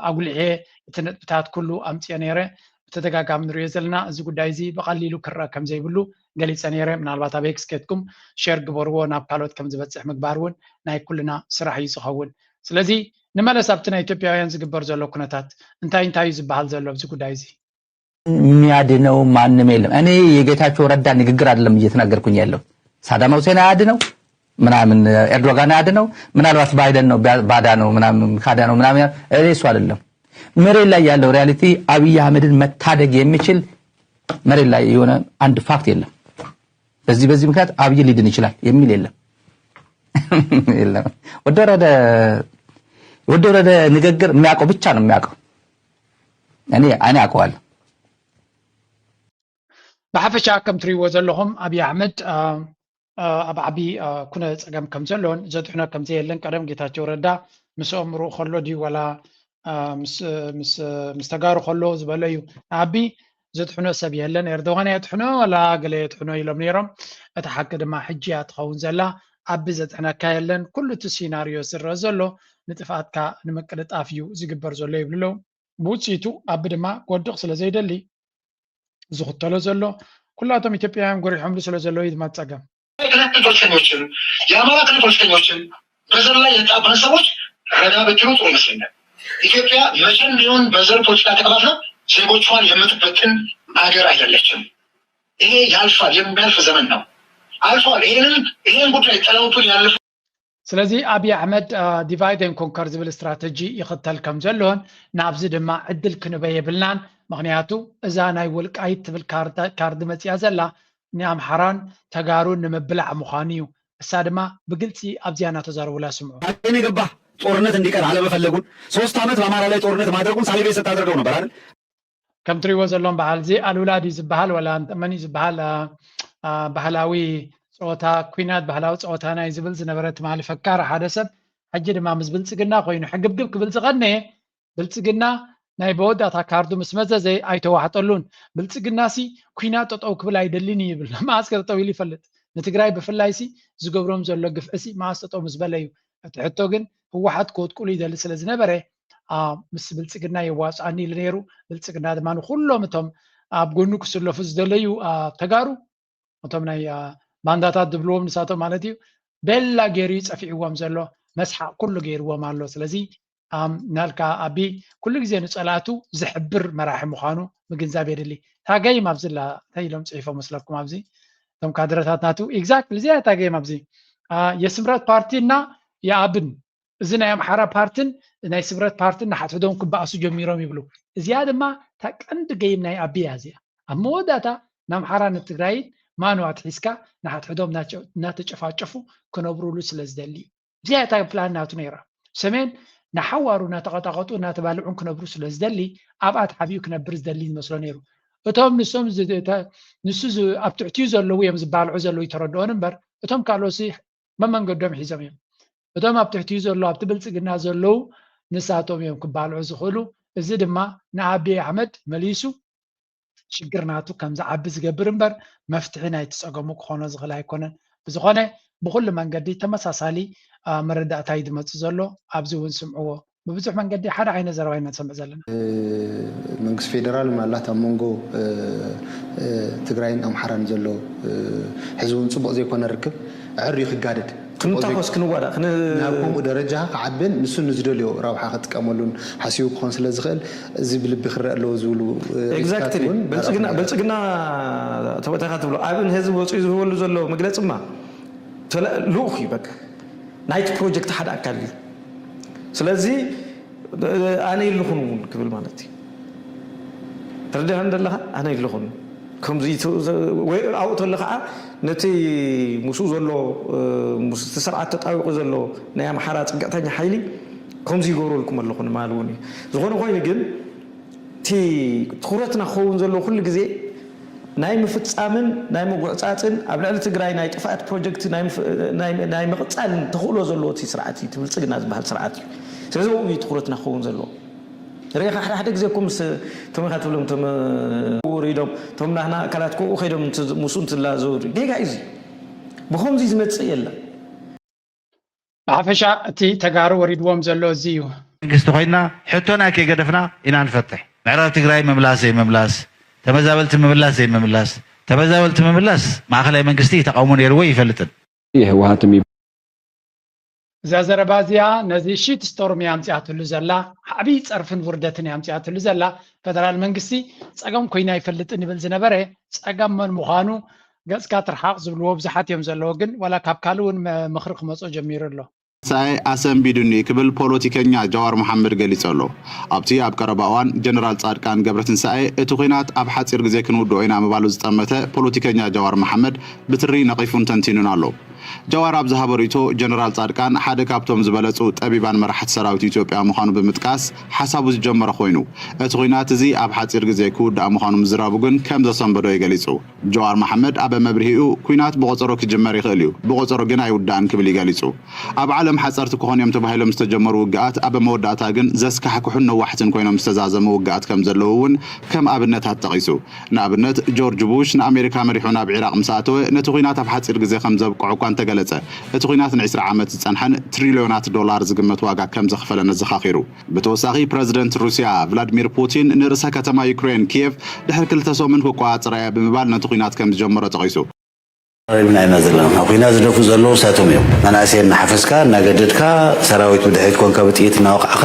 ኣጉልዕየ እቲ ነጥብታት ኩሉ ኣምፅኦ ነይረ። ብተደጋጋሚ ንሪኦ ዘለና እዚ ጉዳይ እዚ ብቐሊሉ ክረአ ከም ዘይብሉ ገሊፀ ነይረ። ምናልባት ኣብ ኤክስ ኬድኩም ሼር ግበርዎ ናብ ካልኦት ከም ዝበፅሕ ምግባር እውን ናይ ኩልና ስራሕ እዩ ዝኸውን። ስለዚ ንመለስ ኣብቲ ናይ ኢትዮጵያውያን ዝግበር ዘሎ ኩነታት እንታይ እንታይ እዩ ዝበሃል ዘሎ ኣብዚ ጉዳይ እዚ? የሚያድነው ማንም የለም። እኔ የጌታቸው ረዳ ንግግር አይደለም እየተናገርኩኝ ያለው ሳዳም ሁሴን አያድነው ምናምን ኤርዶጋን አያድነው ምናልባት ባይደን ነው ባዳ ነው ምናምን ካዳ ነው ምናምን እኔ እሱ አይደለም። መሬት ላይ ያለው ሪያሊቲ አብይ አህመድን መታደግ የሚችል መሬት ላይ የሆነ አንድ ፋክት የለም። በዚህ በዚህ ምክንያት አብይ ሊድን ይችላል የሚል የለም። የለም። ወደ ወረደ ወደ ወረደ ንግግር የሚያውቀው ብቻ ነው የሚያውቀው። እኔ እኔ አውቀዋለሁ። ብሓፈሻ ከም ትሪእዎ ዘለኹም ኣብይ ኣሕመድ ኣብ ዓቢ ኩነ ፀገም ከም ዘሎን ዘድሕኖ ከም ዘየለን ቀደም ጌታቸው ረዳ ምስኦም ርኡ ከሎ ድዩ ዋላ ምስ ተጋሩ ከሎ ዝበሎ እዩ። ንኣቢ ዘጥሕኖ ሰብ የለን። ኤርዶጋን የጥሕኖ ዋላ ገለ የጥሕኖ ኢሎም ነይሮም። እቲ ሓቂ ድማ ሕጂ እያ ትኸውን ዘላ። ኣቢ ዘጥሕነካ የለን። ኩሉ እቲ ሲናርዮ ዝረአ ዘሎ ንጥፍኣትካ ንምቅልጣፍ እዩ ዝግበር ዘሎ ይብሉ ኣለዉ። ብውፅኢቱ ኣቢ ድማ ክወድቕ ስለ ዘይደሊ ዝኽተሎ ዘሎ ኩላቶም ኢትዮጵያውያን ጎሪሖምሉ ስለ ዘለዉ እዩ ድማ ጸገም። ክልል ፖለቲከኞችን የአማራ ክልል ፖለቲከኞችን በዘር ላይ የተጣበነ ሰዎች ረዳ ብትሉ ጥሩ ይመስለኛል። ኢትዮጵያ መቼም ቢሆን በዘር ፖለቲካ ተከፋፍላ ዜጎቿን የምትበትን ሀገር አይደለችም። ይሄ ያልፋል፣ የሚያልፍ ዘመን ነው። አልፏል። ይሄንን ይሄን ጉዳይ ጥለውብን ያለፉ ስለዚ ኣብይ ኣሕመድ divide and conquer ዝብል ስትራተጂ ይኽተል ከም ዘሎን ናብዚ ድማ ዕድል ክንበ የብልናን። ምኽንያቱ እዛ ናይ ወልቃይት ትብል ካርዲ መፅያ ዘላ ንኣምሓራን ተጋሩን ንምብላዕ ምዃኑ እዩ። እሳ ድማ ብግልፂ ኣብዚኣ እናተዛረቡላ ስምዑ። አገኝ ገባ ጦርነት እንዲቀር አለመፈለጉን ሶስት ዓመት በአማራ ላይ ጦርነት ማድረጉን ሳሚ ቤት ስታደርገው ነበር አይደል? ከም ትሪእዎ ዘለኹም በዓል እዚ ኣሉላ ድዩ ዝበሃል ወላ መን እዩ ዝበሃል ባህላዊ ፀወታ ኩናት ባህላዊ ፀወታ ናይ ዝብል ዝነበረ ትማሊ ፈካር ሓደ ሰብ ሕጂ ድማ ምስ ብልፅግና ኮይኑ ሕግብግብ ክብል ዝቐነየ ብልፅግና ናይ መወዳእታ ካርዱ ምስ መዘዘ ኣይተዋሕጠሉን። ብልፅግና ሲ ኩናት ጠጠው ክብል ኣይደልን እዩ ይብል። መዓስ ከ ጠጠው ኢሉ ይፈልጥ? ንትግራይ ብፍላይ ሲ ዝገብሮም ዘሎ ግፍዒ ሲ መዓስ ጠጠው ምስ በለ እዩ። እቲ ሕቶ ግን ህወሓት ክወድቁሉ ይደሊ ስለ ዝነበረ ምስ ብልፅግና የዋፅኣኒ ኢሉ ነይሩ። ብልፅግና ድማ ንኩሎም እቶም ኣብ ጎኑ ክስለፉ ዝደለዩ ተጋሩ እቶም ናይ ባንዳታት ዝብልዎም ንሳቶም ማለት እዩ ቤላ ገይሩ እዩ ፀፊዕዎም ዘሎ። መስሓቅ ኩሉ ገይርዎም ኣሎ። ስለዚ ናልካ ኣቢ ኩሉ ግዜ ንፀላእቱ ዝሕብር መራሒ ምዃኑ ምግንዛብ የድሊ። ታገይም ኣብዚ ላ እንታይ ኢሎም ፅሒፎም መስለኩም ኣብዚ እቶም ካድረታት ናቱ exactly እዚኣ ታገይም ኣብዚ የስምረት ፓርቲና የኣብን እዚ ናይ ኣምሓራ ፓርትን ናይ ስምረት ፓርትን ንሓድሕዶም ክበኣሱ ጀሚሮም ይብሉ። እዚኣ ድማ እታ ቀንዲ ገይም ናይ ኣቢ እያ እዚኣ። ኣብ መወዳእታ ንኣምሓራ ንትግራይን ማኑ ኣትሒዝካ ንሓድሕዶም እናተጨፋጨፉ ክነብሩሉ ስለ ዝደሊ እዩ። እዚኣ እታ ፕላን ናቱ ነይራ። ሰሜን ንሓዋሩ እናተቐጣቐጡ እናተባልዑን ክነብሩ ስለ ዝደሊ ኣብኣ ተሓቢኡ ክነብር ዝደሊ ዝመስሎ ነይሩ። እቶም ንሶም ንሱ ኣብ ትሕቲኡ ዘለዉ እዮም ዝባልዑ ዘለዉ ይተረድኦን እምበር እቶም ካልኦሲ መመንገዶም ሒዞም እዮም። እቶም ኣብ ትሕቲኡ ዘለዉ ኣብቲ ብልፅግና ዘለዉ ንሳቶም እዮም ክባልዑ ዝኽእሉ። እዚ ድማ ንኣቢይ ኣሕመድ መሊሱ ሽግር ናቱ ከም ዝዓቢ ዝገብር እምበር መፍትሒ ናይቲ ፀገሙ ክኾኖ ዝኽእል ኣይኮነን። ብዝኾነ ብኩሉ መንገዲ ተመሳሳሊ መረዳእታ እዩ ዝመፅእ ዘሎ። ኣብዚ እውን ስምዕዎ። ብብዙሕ መንገዲ ሓደ ዓይነት ዘረባ ኢና ንሰምዕ ዘለና። መንግስቲ ፌደራል ምናልባት ኣብ መንጎ ትግራይን ኣምሓራን ዘሎ ሕዚ እውን ፅቡቕ ዘይኮነ ርክብ ኣዕርዩ ክጋደድ ክንታኮስ ክንዋዳእ ናብ ከምኡ ደረጃ ክዓብን ንሱ ንዝደልዮ ረብሓ ክጥቀመሉን ሓሲቡ ክኾን ስለ ዝኽእል እዚ ብልቢ ክረአ ኣለዎ ዝብሉ exactly ብልፅግና ተወታካ ትብሎ ኣብን ህዝቢ ወፅኡ ዝህበሉ ዘሎ መግለፅማ ልኡኽ እዩ በቃ ናይቲ ፕሮጀክት ሓደ ኣካል እዩ። ስለዚ ኣነ የለኹን እውን ክብል ማለት እዩ። ተረዲኻ ዘለኻ ኣነ የለኹን ከምዚ ወይ ኣብኡ ተሎ ከዓ ነቲ ምስኡ ዘሎ ምስቲ ስርዓት ተጣቢቑ ዘሎ ናይ ኣምሓራ ፅግዕተኛ ሓይሊ ከምዚ ይገብረልኩም ኣለኹ ንማል እውን እዩ። ዝኾነ ኮይኑ ግን እቲ ትኩረትና ክኸውን ዘለዎ ኩሉ ግዜ ናይ ምፍፃምን ናይ ምጉዕፃፅን ኣብ ልዕሊ ትግራይ ናይ ጥፍኣት ፕሮጀክት ናይ ምቕፃልን ተኽእሎ ዘለዎ እቲ ስርዓት እዩ፣ እቲ ብልፅግና ዝበሃል ስርዓት እዩ። ስለዚ ኣብኡ እዩ ትኩረትና ክኸውን ዘለዎ። ርኢኻ ሓደ ሓደ ግዜ እኮ ምስ እቶም ኢኻ ትብሎም እቶም ውሪዶም እቶም ናህና ኣካላት ኮኡ ከይዶም ምስኡ እንትላዘቡ ጌጋ እዩ እዚ። ብኸምዚ ዝመፅእ የለን። ብሓፈሻ እቲ ተጋሩ ወሪድዎም ዘሎ እዚ እዩ። መንግስቲ ኮይና ሕቶና ከይገደፍና ኢና ንፈትሕ። ምዕራብ ትግራይ ምምላስ ዘይምምላስ፣ ተመዛበልቲ ምምላስ ዘይምምላስ፣ ተመዛበልቲ ምምላስ ማእኸላይ መንግስቲ ተቃውሞ ነይርዎ ይፈልጥን። የህወሓትም እዛ ዘረባ እዚኣ ነዚ ሺት ስቶርም እያ ኣምፅኣትሉ ዘላ፣ ዓብዪ ፀርፍን ውርደትን እያ ኣምፅኣትሉ ዘላ። ፈደራል መንግስቲ ፀገም ኮይና ኣይፈልጥን ይብል ዝነበረ ፀገም መን ምዃኑ ገፅካ ትርሓቕ ዝብልዎ ብዙሓት እዮም ዘለዉ። ግን ዋላ ካብ ካልእ እውን ምኽሪ ክመፆ ጀሚሩ ኣሎ። ትንሳኤ ኣሰንቢዱኒ ክብል ፖለቲከኛ ጃዋር መሓመድ ገሊጹ ኣሎ። ኣብቲ ኣብ ቀረባ እዋን ጀነራል ጻድቃን ገብረትንሳኤ እቲ ኲናት ኣብ ሓጺር ግዜ ክንውድኦ ኢና ምባሉ ዝጠመተ ፖለቲከኛ ጃዋር መሓመድ ብትሪ ነቒፉን ተንቲኑን ኣሎ። ጃዋር ኣብ ዝሃቦ ርእይቶ፣ ጀነራል ጻድቃን ሓደ ካብቶም ዝበለጹ ጠቢባን መራሕቲ ሰራዊት ኢትዮጵያ ምዃኑ ብምጥቃስ፣ ሓሳቡ ዝጀመረ ኮይኑ፣ እቲ ኲናት እዚ ኣብ ሓጺር ግዜ ክውዳእ ምዃኑ ምዝራቡ ግን ከም ዘሰንበዶ እዩ ገሊጹ። ጀዋር መሓመድ ኣብ መብርሂኡ፣ ኲናት ብቖጸሮ ክጅመር ይኽእል እዩ፣ ብቖጸሮ ግን ኣይውዳእን ክብል እዩ ገሊጹ። ኣብ ዓለም ሓጸርቲ ክኾኑ እዮም ተባሂሎም ዝተጀመሩ ውግኣት ኣብ መወዳእታ ግን ዘስካሕክሑን ነዋሕትን ኮይኖም ዝተዛዘሙ ውግኣት ከም ዘለዉ እውን ከም ኣብነታት ጠቒሱ። ንኣብነት፣ ጆርጅ ቡሽ ንኣሜሪካ መሪሑ ናብ ዒራቕ ምስ ኣተወ፣ ነቲ ኲናት ኣብ ሓጺር ግዜ ከም ዘብቅዖ እኳ እንተገለጸ፣ እቲ ኲናት ንዒስራ ዓመት ዝጸንሐን ትሪልዮናት ዶላር ዝግመት ዋጋ ከም ዘኽፈለን ኣዘኻኺሩ። ብተወሳኺ፣ ፕረዚደንት ሩስያ ቭላድሚር ፑቲን ንርእሰ ከተማ ዩክሬን ኪየቭ ድሕሪ ክልተ ሰሙን ክቆጻጸራ እየ ብምባል ነቲ ኲናት ከም ዝጀመሮ ጠቒሱ። ተቐሪብና ኢና ዘለና። ኣብ ኲናት ዝደፍኡ ዘለዉ ንሳቶም እዮም። መናእሰይ እናሓፈስካ፣ እናገደድካ፣ ሰራዊት ብድሕሪት ኮንካ ብጥይት እናወቃዕካ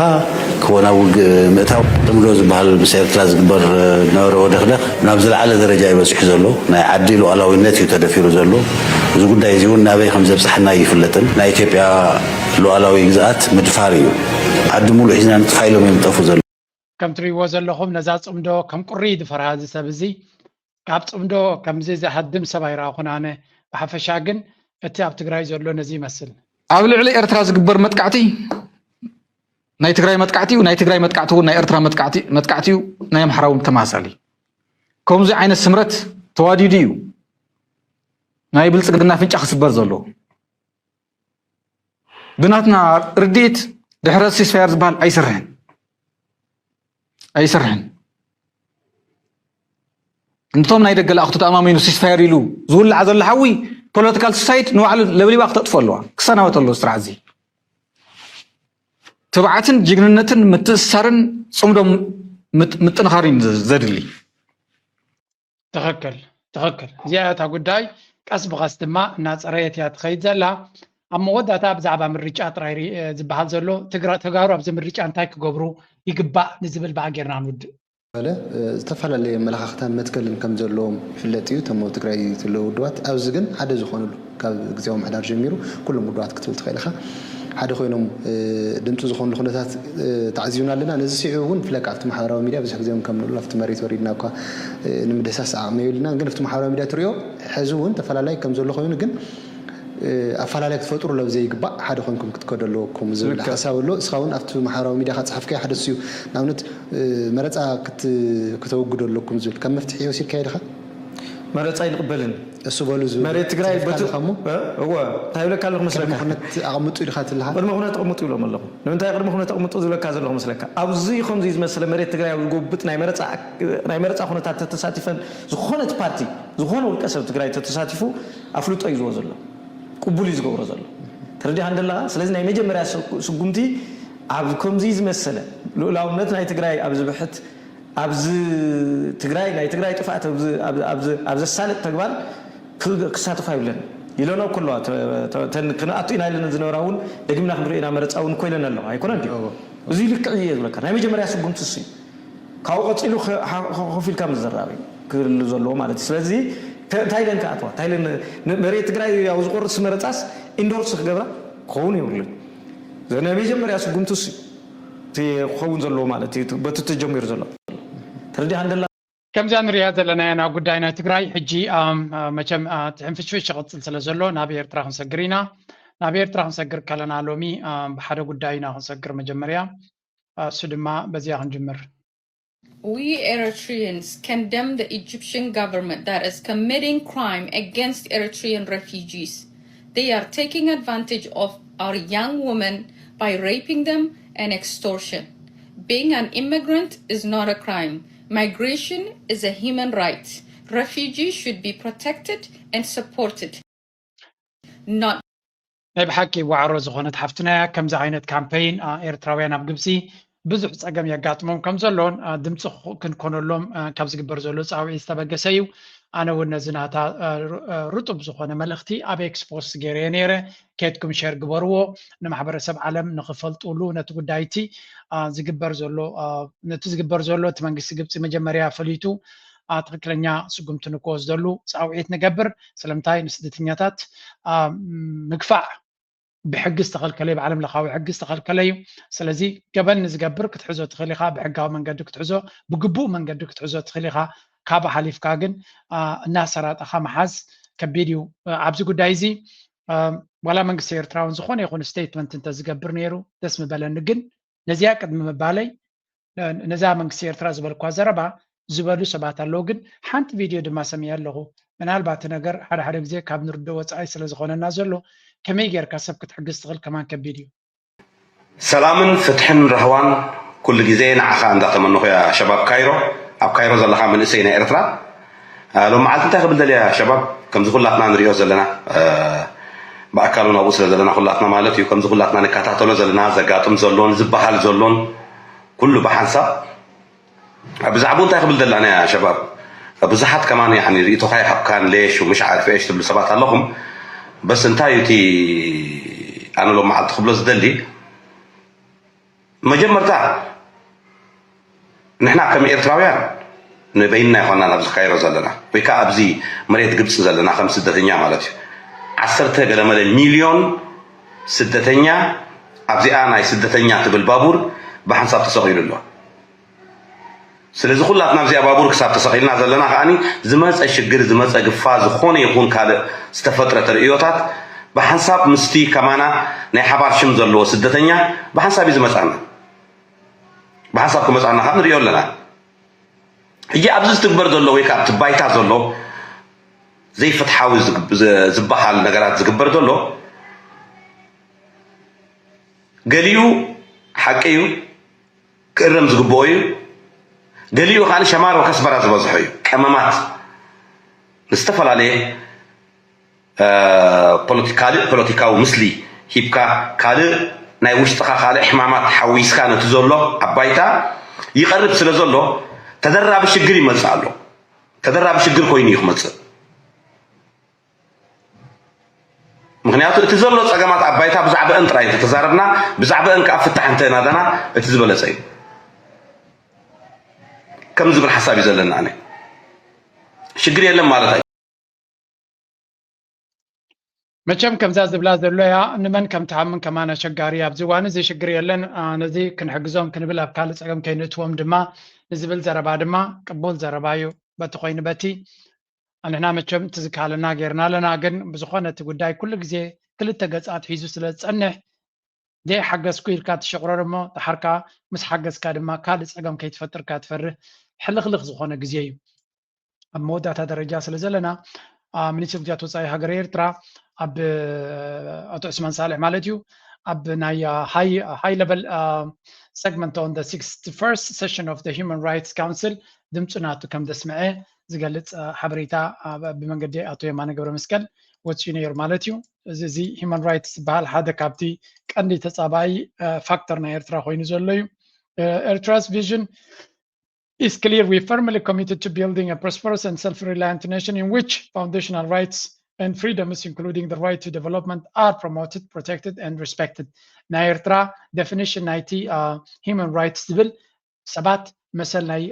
ክቦ ናብ ውግእ ምእታው። ጽምዶ ዝበሃል ምስ ኤርትራ ዝግበር ዝነበረ ወደኽደኽ ናብ ዝለዓለ ደረጃ እዩ በጺሑ ዘሎ። ናይ ዓዲ ሉዓላዊነት እዩ ተደፊሩ ዘሎ። እዚ ጉዳይ እዚ እውን ናበይ ከም ዘብጽሓና ኣይፍለጥን። ናይ ኢትዮጵያ ሉዓላዊ ግዝኣት ምድፋር እዩ። ዓዲ ሙሉእ ሒዝና ንጥፋእ ኢሎም እዮም ዝጠፍኡ ዘለዉ። ከም ትሪእዎ ዘለኹም ነዛ ጽምዶ ከም ቁሪ ድፈራ እዚ ሰብ እዚ። ካብ ጽምዶ ከምዚ ዝሃድም ሰብ ኣይረኣኹን ኣነ። ብሓፈሻ ግን እቲ ኣብ ትግራይ ዘሎ ነዚ ይመስል። ኣብ ልዕሊ ኤርትራ ዝግበር መጥቃዕቲ ናይ ትግራይ መጥቃዕቲ እዩ፣ ናይ ትግራይ መጥቃዕቲ እውን ናይ ኤርትራ መጥቃዕቲ መጥቃዕቲ እዩ፣ ናይ ኣምሓራ እውን ተመሳሳሊ። ከምዚ ዓይነት ስምረት ተዋዲዱ እዩ ናይ ብልጽግና ኣፍንጫ ክስበር ዘለዎ። ብናትና ርድኢት ድሕረ ሲስፋየር ዝበሃል ኣይሰርሕን፣ ኣይሰርሕን። እንቶም ናይ ደገ ለኣኽቱ ተኣማሚኑ ሲስፋየር ኢሉ ዝውላዕ ዘሎ ሓዊ ፖለቲካል ሱሳይድ ንባዕሉ ለብሊባ ክተጥፎ ኣለዋ፣ ክሰናበት ኣለዎ ስራሕ እዚ። ትብዓትን ጅግንነትን ምትእስሳርን ጽምዶ ምጥ- ምጥንኻርን ዘድሊ። ትኽክል ትኽክል። እዚኣ እታ ጉዳይ ቀስ ብቐስ ድማ እናፀረየት እያ ትኸይድ ዘላ። ኣብ መወዳእታ ብዛዕባ ምርጫ ጥራይ ሪ- ዝበሃል ዘሎ ትግራ- ተጋሩ ኣብዚ ምርጫ እንታይ ክገብሩ ይግባእ ንዝብል በኣ ጌርና ንውድእ። በለ ዝተፈላለየ ኣመለኻኽታን መትከልን ከም ዘለዎም ይፍለጥ እዩ። እቶም ኣብ ትግራይ ዘለዉ ውድባት ኣብዚ ግን ሓደ ዝኾኑሉ ካብ ግዜያዊ ምሕዳር ጀሚሩ ኩሎም ውድባት ክትብል ትኽእል ኢኻ ሓደ ኮይኖም ድምፂ ዝኾኑሉ ኩነታት ተዓዚብና ኣለና። ነዚ ስዒቡ እውን ብፍላይ ኣብቲ ማሕበራዊ ሚድያ ብዙሕ ግዜ እውን ከም ንብሎ ኣብቲ መሬት ወሪድና እኳ ንምድህሳስ ዓቕሚ የብልናን። ግን ኣብቲ ማሕበራዊ ሚድያ ትሪኦ ሕዚ እውን ተፈላላይ ከም ዘሎ ኮይኑ ግን ኣፈላላይ ክትፈጥሩ ለብ ዘይግባእ ሓደ ኮንኩም ክትከዱ ኣለኩም ዝብል ሓሳብ ኣሎ። እስኻ እውን ኣብቲ ማሕበራዊ ሚድያ ካፅሓፍካዮ ሓደ እዩ። ንኣብነት መረፃ ክተወግዱ ኣለኩም ዝብል ከም መፍትሒ ወሲድካዮ ዲኻ? መረፃ ኣይንቕበልን። እሱ በሉ ዝብል መሬት ትግራይ ፅሒፍካ በቲ ኣለኻ እሞ እወ እንታይ ይብለካ ኣለኹ መስለካ? ቅድመ ኩነት ኣቕምጡ ኢልካ ትልሃ? ቅድመ ኩነት ኣቕምጡ ኢሎም ኣለኹ። ንምንታይ ቅድመ ኩነት ኣቕምጡ ዝብለካ ዘለኹ መስለካ? ኣብዚ ከምዚ ዝመሰለ መሬት ትግራይ ኣብ ዝጎብጥ ናይ መረፃ ናይ መረፃ ኩነታት ተተሳቲፈን ዝኾነት ፓርቲ ዝኾነ ውልቀ ሰብ ትግራይ ተተሳቲፉ ኣፍልጦ እዩ ዝህቦ ዘሎ። ቅቡል እዩ ዝገብሮ ዘሎ። ተረዲኻ እንደለኻ? ስለዚ ናይ መጀመርያ ስጉምቲ ኣብ ከምዚ ዝመሰለ ልኡላውነት ናይ ትግራይ ኣብ ዝብሕት ኣብዚ ትግራይ ናይ ትግራይ ጥፍኣት ኣብ ዘሳልጥ ተግባር ክሳተፋ ይብለን ኢለኖ እኮ ኣለዋ። ክንኣቱ ኢና ኢለን ዝነበራ እውን ደግምና ክንሪኦ ኢና መረፃ እውን እኮ ኢለን ኣለዋ። ኣይኮነን ድዩ? እዚ ልክዕ እየ ዝብለካ ናይ መጀመርያ ስጉምቲ እሱ እዩ። ካብኡ ቀፂሉ ከፊልካ ምዝራብ እዩ ክህሉ ዘለዎ ማለት እዩ። ስለዚ እንታይ ኢለን ክኣትዋ እንታይ ኢለን መሬት ትግራይ ያው ዝቆርፅ መረፃስ ኢንዶርስ ክገብራ ክኸውን የብሉን። ናይ መጀመርያ ስጉምቲ እሱ እዩ። እቲ ክኸውን ዘለዎ ማለት እዩ። በቲ ተጀሚሩ ዘሎ ተረዲኻ እንደላ ከምዚኣ ንሪኣ ዘለና ኢና ጉዳይ ናይ ትግራይ። ሕጂ መቸም እቲ ሕንፍሽፍሽ ይቕፅል ስለ ዘሎ ናብ ኤርትራ ክንሰግር ኢና። ናብ ኤርትራ ክንሰግር ከለና ሎሚ ብሓደ ጉዳይ ኢና ክንሰግር። መጀመርያ እሱ ድማ በዚኣ ክንጅምር። We Eritreans condemn the Egyptian government that is committing crime against Eritrean refugees. They are taking advantage of our young women by raping them and extortion. Being an immigrant is not a crime. Migration is a human right. Refugees should be protected and supported, not ናይ ብሓቂ ዋዕሮ ዝኾነት ሓፍትና እያ። ከምዚ ዓይነት ካምፔይን ኤርትራውያን ኣብ ግብፂ ብዙሕ ፀገም የጋጥሞም ከም ዘሎን ድምፂ ክንኮነሎም ካብ ዝግበር ዘሎ ፃውዒት ዝተበገሰ እዩ። ኣነ እውን ነዚ ናታ ርጡብ ዝኾነ መልእኽቲ ኣብ ኤክስ ፖስት ገይረዮ ነይረ። ኬድኩም ሸር ግበርዎ ንማሕበረሰብ ዓለም ንክፈልጡሉ ነቲ ጉዳይ እቲ ዝግበር ዘሎ ነቲ ዝግበር ዘሎ እቲ መንግስቲ ግብፂ መጀመርያ ፈሊጡ ትክክለኛ ስጉምቲ ንክወስደሉ ፃውዒት ንገብር። ስለምንታይ ንስደተኛታት ምግፋዕ ብሕጊ ዝተኸልከለ እዩ፣ ብዓለም ለኻዊ ሕጊ ዝተኸልከለ እዩ። ስለዚ ገበን ንዝገብር ክትሕዞ ትኽእል ኢኻ፣ ብሕጋዊ መንገዲ ክትሕዞ፣ ብግቡእ መንገዲ ክትሕዞ ትኽእል ኢኻ። ካብ ሓሊፍካ ግን እናሰራጠኻ ምሓዝ ከቢድ እዩ። ኣብዚ ጉዳይ እዚ ዋላ መንግስቲ ኤርትራ እውን ዝኾነ ይኹን ስቴትመንት እንተዝገብር ነይሩ ደስ ምበለኒ። ግን ነዚኣ ቅድሚ ምባለይ ነዛ መንግስቲ ኤርትራ ዝበልኳ ዘረባ ዝበሉ ሰባት ኣለዉ። ግን ሓንቲ ቪድዮ ድማ ሰሚዐ ኣለኹ። ምናልባት እቲ ነገር ሓደ ሓደ ግዜ ካብ ንርዶ ወፃኢ ስለ ዝኾነና ዘሎ ከመይ ጌርካ ሰብ ክትሕግዝ ትኽእል ከማን ከቢድ እዩ። ሰላምን ፍትሕን ራህዋን ኩሉ ግዜ ንዓኻ እንዳተመነኹ እያ ሸባብ ካይሮ። ኣብ ካይሮ ዘለኻ መንእሰይ ናይ ኤርትራ ሎም መዓልቲ እንታይ ክብል ደልያ ሸባብ? ከምዚ ኩላትና ንሪኦ ዘለና ብኣካሉ ናብኡ ስለ ዘለና ኩላትና ማለት እዩ። ከምዚ ኩላትና ንከታተሎ ዘለና ዘጋጥም ዘሎን ዝበሃል ዘሎን ኩሉ ብሓንሳብ ብዛዕባኡ እንታይ ክብል ደላና እያ ሸባብ? ብዙሓት ከማን ያኒ ርእይቶኻ ይሃብካን ሌሽ ومش عارف ايش ትብሉ ሰባት ኣለኹም። በስ እንታይ እዩ እቲ ኣነ ሎም መዓልቲ ክብሎ ዝደሊ መጀመርታ ንሕና ከም ኤርትራውያን ንበይንና ይኾና ናብዚ ካይሮ ዘለና ወይ ከዓ ኣብዚ መሬት ግብፂ ዘለና ከም ስደተኛ ማለት እዩ። ዓሰርተ ገለመለ ሚልዮን ስደተኛ ኣብዚኣ ናይ ስደተኛ ትብል ባቡር ብሓንሳብ ተሰቒሉ ኣሎ። ስለዚ ኩላትና ኣብዚኣ ባቡር ክሳብ ተሰቒልና ዘለና ከዓኒ ዝመፀ ሽግር ዝመፀ ግፋ ዝኾነ ይኹን ካልእ ዝተፈጥረ ተርእዮታት ብሓንሳብ ምስቲ ከማና ናይ ሓባር ሽም ዘለዎ ስደተኛ ብሓንሳብ እዩ ዝመፃና። ብሓንሳብ ክመፃና ከዓ ንሪኦ ኣለና። ሕጂ ኣብዚ ዝትግበር ዘሎ ወይ ከዓ ኣብቲ ባይታ ዘሎ ዘይፍትሓዊ ዝበሃል ነገራት ዝግበር ዘሎ ገሊኡ ሓቂ እዩ፣ ክእረም ዝግብኦ እዩ። ገሊኡ ከዓ ሸማሮ ከስበራ ዝበዝሖ እዩ። ቀመማት ዝተፈላለየ ካልእ ፖለቲካዊ ምስሊ ሂብካ ካልእ ናይ ውሽጥኻ ካልእ ሕማማት ሓዊስካ ነቲ ዘሎ ኣብ ባይታ ይቐርብ ስለ ዘሎ ተደራቢ ሽግር ይመፅእ ኣሎ። ተደራቢ ሽግር ኮይኑ እዩ ክመፅእ። ምክንያቱ እቲ ዘሎ ፀገማት ኣብ ባይታ ብዛዕባአን ጥራይ እንተተዛረብና ብዛዕባአን ከዓ ፍታሕ እንተናደና እቲ ዝበለፀ እዩ ከም ዝብል ሓሳብ እዩ ዘለና። ኣነ ሽግር የለን ማለት ኣይ መቸም ከምዛ ዝብላ ዘሎ እያ ንመን ከም ትሃምን ከማን ኣሸጋሪ ኣብዚ እዋን እዚ ሽግር የለን። ነዚ ክንሕግዞም ክንብል ኣብ ካልእ ፀገም ከይንእትዎም ድማ ንዝብል ዘረባ ድማ ቅቡል ዘረባ እዩ። በቲ ኮይኑ በቲ ንሕና መቸም ትዝካለና ጌርና ኣለና። ግን ብዝኾነ እቲ ጉዳይ ኩሉ ግዜ ክልተ ገፃት ሒዙ ስለ ዝፀንሕ ዘይሓገዝኩ ኢልካ ትሸቕረር እሞ ድሓርካ ምስ ሓገዝካ ድማ ካልእ ፀገም ከይትፈጥርካ ትፈርህ ሕልኽልኽ ዝኾነ ግዜ እዩ። ኣብ መወዳእታ ደረጃ ስለ ዘለና ሚኒስትር ጉዳያት ወፃኢ ሃገር ኤርትራ ኣብ ኣቶ ዑስማን ሳልሕ ማለት እዩ ኣብ ናይ ሃይ ለቨል segment on the sixty-first session of the Human Rights Council ድምፁ ናቱ ከም ዘስምዐ ዝገልፅ ሓበሬታ ብመንገዲ ኣቶ የማነ ገብረ መስቀል ወፂኡ ነይሩ ማለት እዩ። እዚ እዚ human rights ዝበሃል ሓደ ካብቲ ቀንዲ ተፃባኢ ፋክተር ናይ ኤርትራ ኮይኑ ዘሎ እዩ። Ertra's vision is clear. We firmly committed to building a prosperous and self-reliant nation in which foundational rights and freedoms, including the right to development, are promoted, protected, and respected. ናይ ኤርትራ definition ናይቲ human rights ዝብል ሰባት መሰል ናይ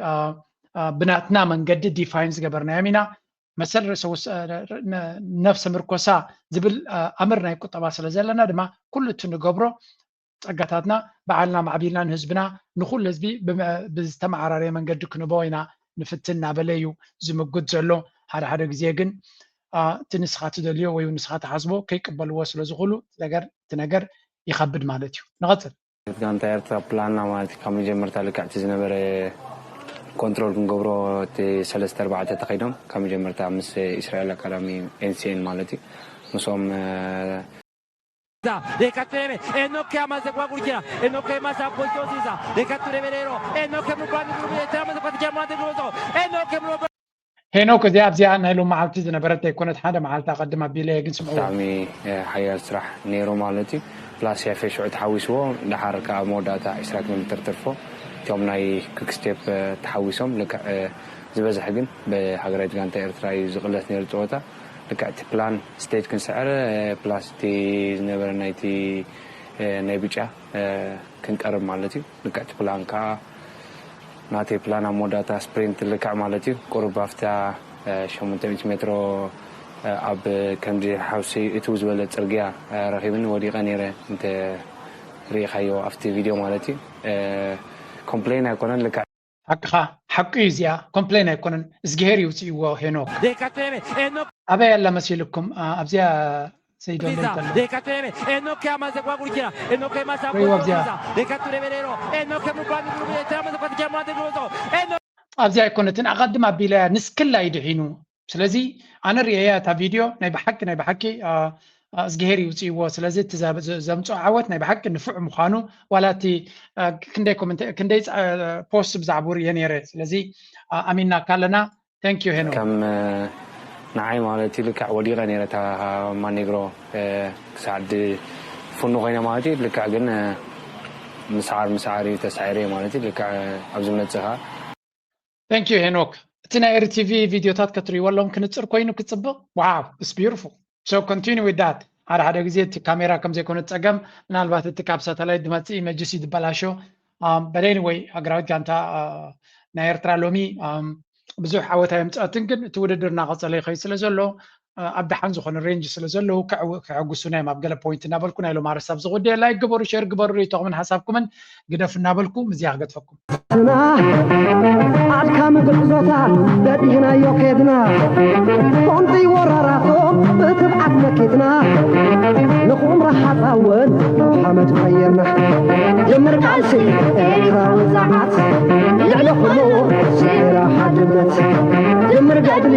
ብናትና መንገዲ ዲፋይን ዝገበርናዮም ኢና። መሰል ነፍሰ ምርኮሳ ዝብል ኣምር ናይ ቁጠባ ስለ ዘለና ድማ ኩሉ እቲ ንገብሮ ፀጋታትና ባዕልና ማዕቢልና ንህዝብና ንኩሉ ህዝቢ ብዝተመዓራረየ መንገዲ ክንቦ ኢና ንፍትን እናበለ እዩ ዝምጉት ዘሎ። ሓደ ሓደ ግዜ ግን እቲ ንስኻ ትደልዮ ወይ ንስኻ ትሓስቦ ከይቅበልዎ ስለዝኽእሉ ነገር እቲ ነገር ይኸብድ ማለት እዩ። ንቐፅል። ጋንታ ኤርትራ ፕላንና ማለት ካብ መጀመርታ ልክዕ እቲ ዝነበረ ኮንትሮል ክንገብሮ እቲ ሰለስተ ኣርባዕተ ተኸይዶም ካብ መጀመርታ ምስ እስራኤል ኣካዳሚ ኤንሲኤን ማለት እዩ ምስኦም Reka turebe Enoke amaze guhagurukira Enoke maze apostoziza reka turebe rero Enoke mu Rwanda rw'ubuye amaze gufata ijambo ruhande rw'ubuso Enoke mu ሄኖክ እዚኣ ኣብዚኣ ናይ ሎም መዓልቲ ዝነበረት ኣይኮነት ሓደ መዓልቲ ኣቐድም ኣቢለ ግን ስምዑ ብጣዕሚ ሓያል ስራሕ ነይሩ ማለት እዩ ፕላስ ያፌ ሽዑ ተሓዊስዎ ደሓር ከዓ መወዳእታ ዕስራ ኪሎ ሜትር ተርፎ እቶም ናይ ኩክስቴፕ ተሓዊሶም ልክዕ ዝበዝሐ ግን ብሃገራዊት ጋንታ ኤርትራ እዩ ዝቕለስ ነይሩ ፀወታ ልክዕ እቲ ፕላን ስቴጅ ክንስዕር ፕላስ እቲ ዝነበረ ናይቲ ናይ ብጫ ክንቀርብ ማለት እዩ ልክዕ እቲ ፕላን ከዓ ናተይ ፕላን ኣብ መወዳእታ ስፕሪንት ልክዕ ማለት እዩ ቁሩብ ኣብታ ሸሞንተ ሚእቲ ሜትሮ ኣብ ከምዚ ሓውሲ እትው ዝበለ ፅርግያ ረኺብኒ ወዲቐ ነይረ እንተ ርኢኻዮ ኣብቲ ቪድዮ ማለት እዩ ኮምፕሌን ኣይኮነን ልክዕ ሓቅኻ ሓቁ እዩ እዚኣ ኮምፕሌን ኣይኮነን እዝግሄር ይውፅእዎ ሄኖክ ኣበይ ኣላ መሲልኩም ኣብዚኣ ሰይዶ ለይተሎ reka turebe enoke amaze guhagurukira enoke amaze Reba bya- guhagurukira reka turebe rero enoke mu rwanda rw'ubuye turamaze kwakira mu rwanda rw'ubuye enoke ኣብዚኣ ኣይኮነትን ኣቐድም ኣቢለያ ንስክላ ይድሒኑ ስለዚ ኣነ ርእየያ እታ ቪድዮ ናይ ብሓቂ ናይ ብሓቂ አ፣ አ፣ እዝግሄር ይውፅእዎ ስለዚ እቲ ዘ- ዘ- ዘምፅኦ ዓወት ናይ ብሓቂ ንፉዕ ምዃኑ ዋላ እቲ አ፣ ክንደይ ኮመንት ክንደይ አ፣ ፖስት ብዛዕባኡ ርእየ ነይረ ስለዚ አ፣ ኣሚንናካ ኣለና thank you ሄኖክ ከም ንዓይ ማለት እዩ ልክዕ ወዲቐ ነይረ እታ ማኔግሮ ክሳዕ ድፍኑ ኮይነ ማለት እዩ ልክዕ ግን ምስዓር ምስዓር እዩ ተሳዒረ ማለት እዩ ልክዕ ኣብዚ መፅኻ thank you ሄኖክ እቲ ናይ ኤሪ ቲቪ ቪድዮታት ከትርእይዎ ኣለዎም ክንፅር ኮይኑ ክፅብቕ wow it's beautiful so continue with that ሓደ ሓደ ግዜ እቲ ካሜራ ከም ዘይኮነ ፀገም ምናልባት እቲ ካብ ሳተላይት ዝመፅእ ኢመጅስ እዩ ዝበላሾ በደይ ወይ ሃገራዊት ጋንታ ናይ ኤርትራ ሎሚ ብዙሕ ዓወት ኣየምፀአትን ግን እቲ ውድድር እናቐፀለ ይኸይድ ስለ ዘሎ ኣብ ደሓን ዝኾነ ሬንጅ ስለ ዘለዉ ከዕጉሱና እዮም ኣብ ገለ ፖይንት እናበልኩ ናይ ሎም ኣረስታ ብዝጉዳይ ላይክ ግበሩ ሼር ግበሩ ርእይቶኹምን ሓሳብኩምን ግደፉ እናበልኩ ምዝያ ክገድፈኩም ና ኣድካሚ ጉዕዞታት በዲህናዮ ከድና ቁንጢ ወራራቶ ብትብዓት መኪትና ንኹም ረሓት ኣወል ሓመድ ቀየርና ጀምር ቃልሲ ኤርትራዊ ጸዓት ልዕሊ ኩሉ ስዒራ ሓድነት ጀምር ገድሊ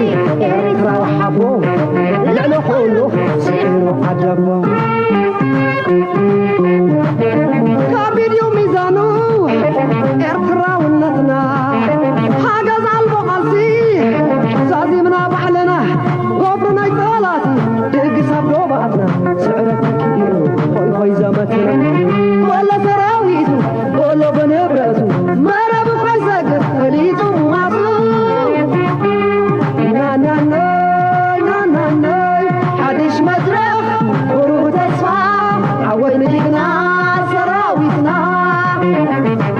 ኤርትራዊ ሓቦ ልዕሊ ኩሉ ስዒሩ ዓደቦ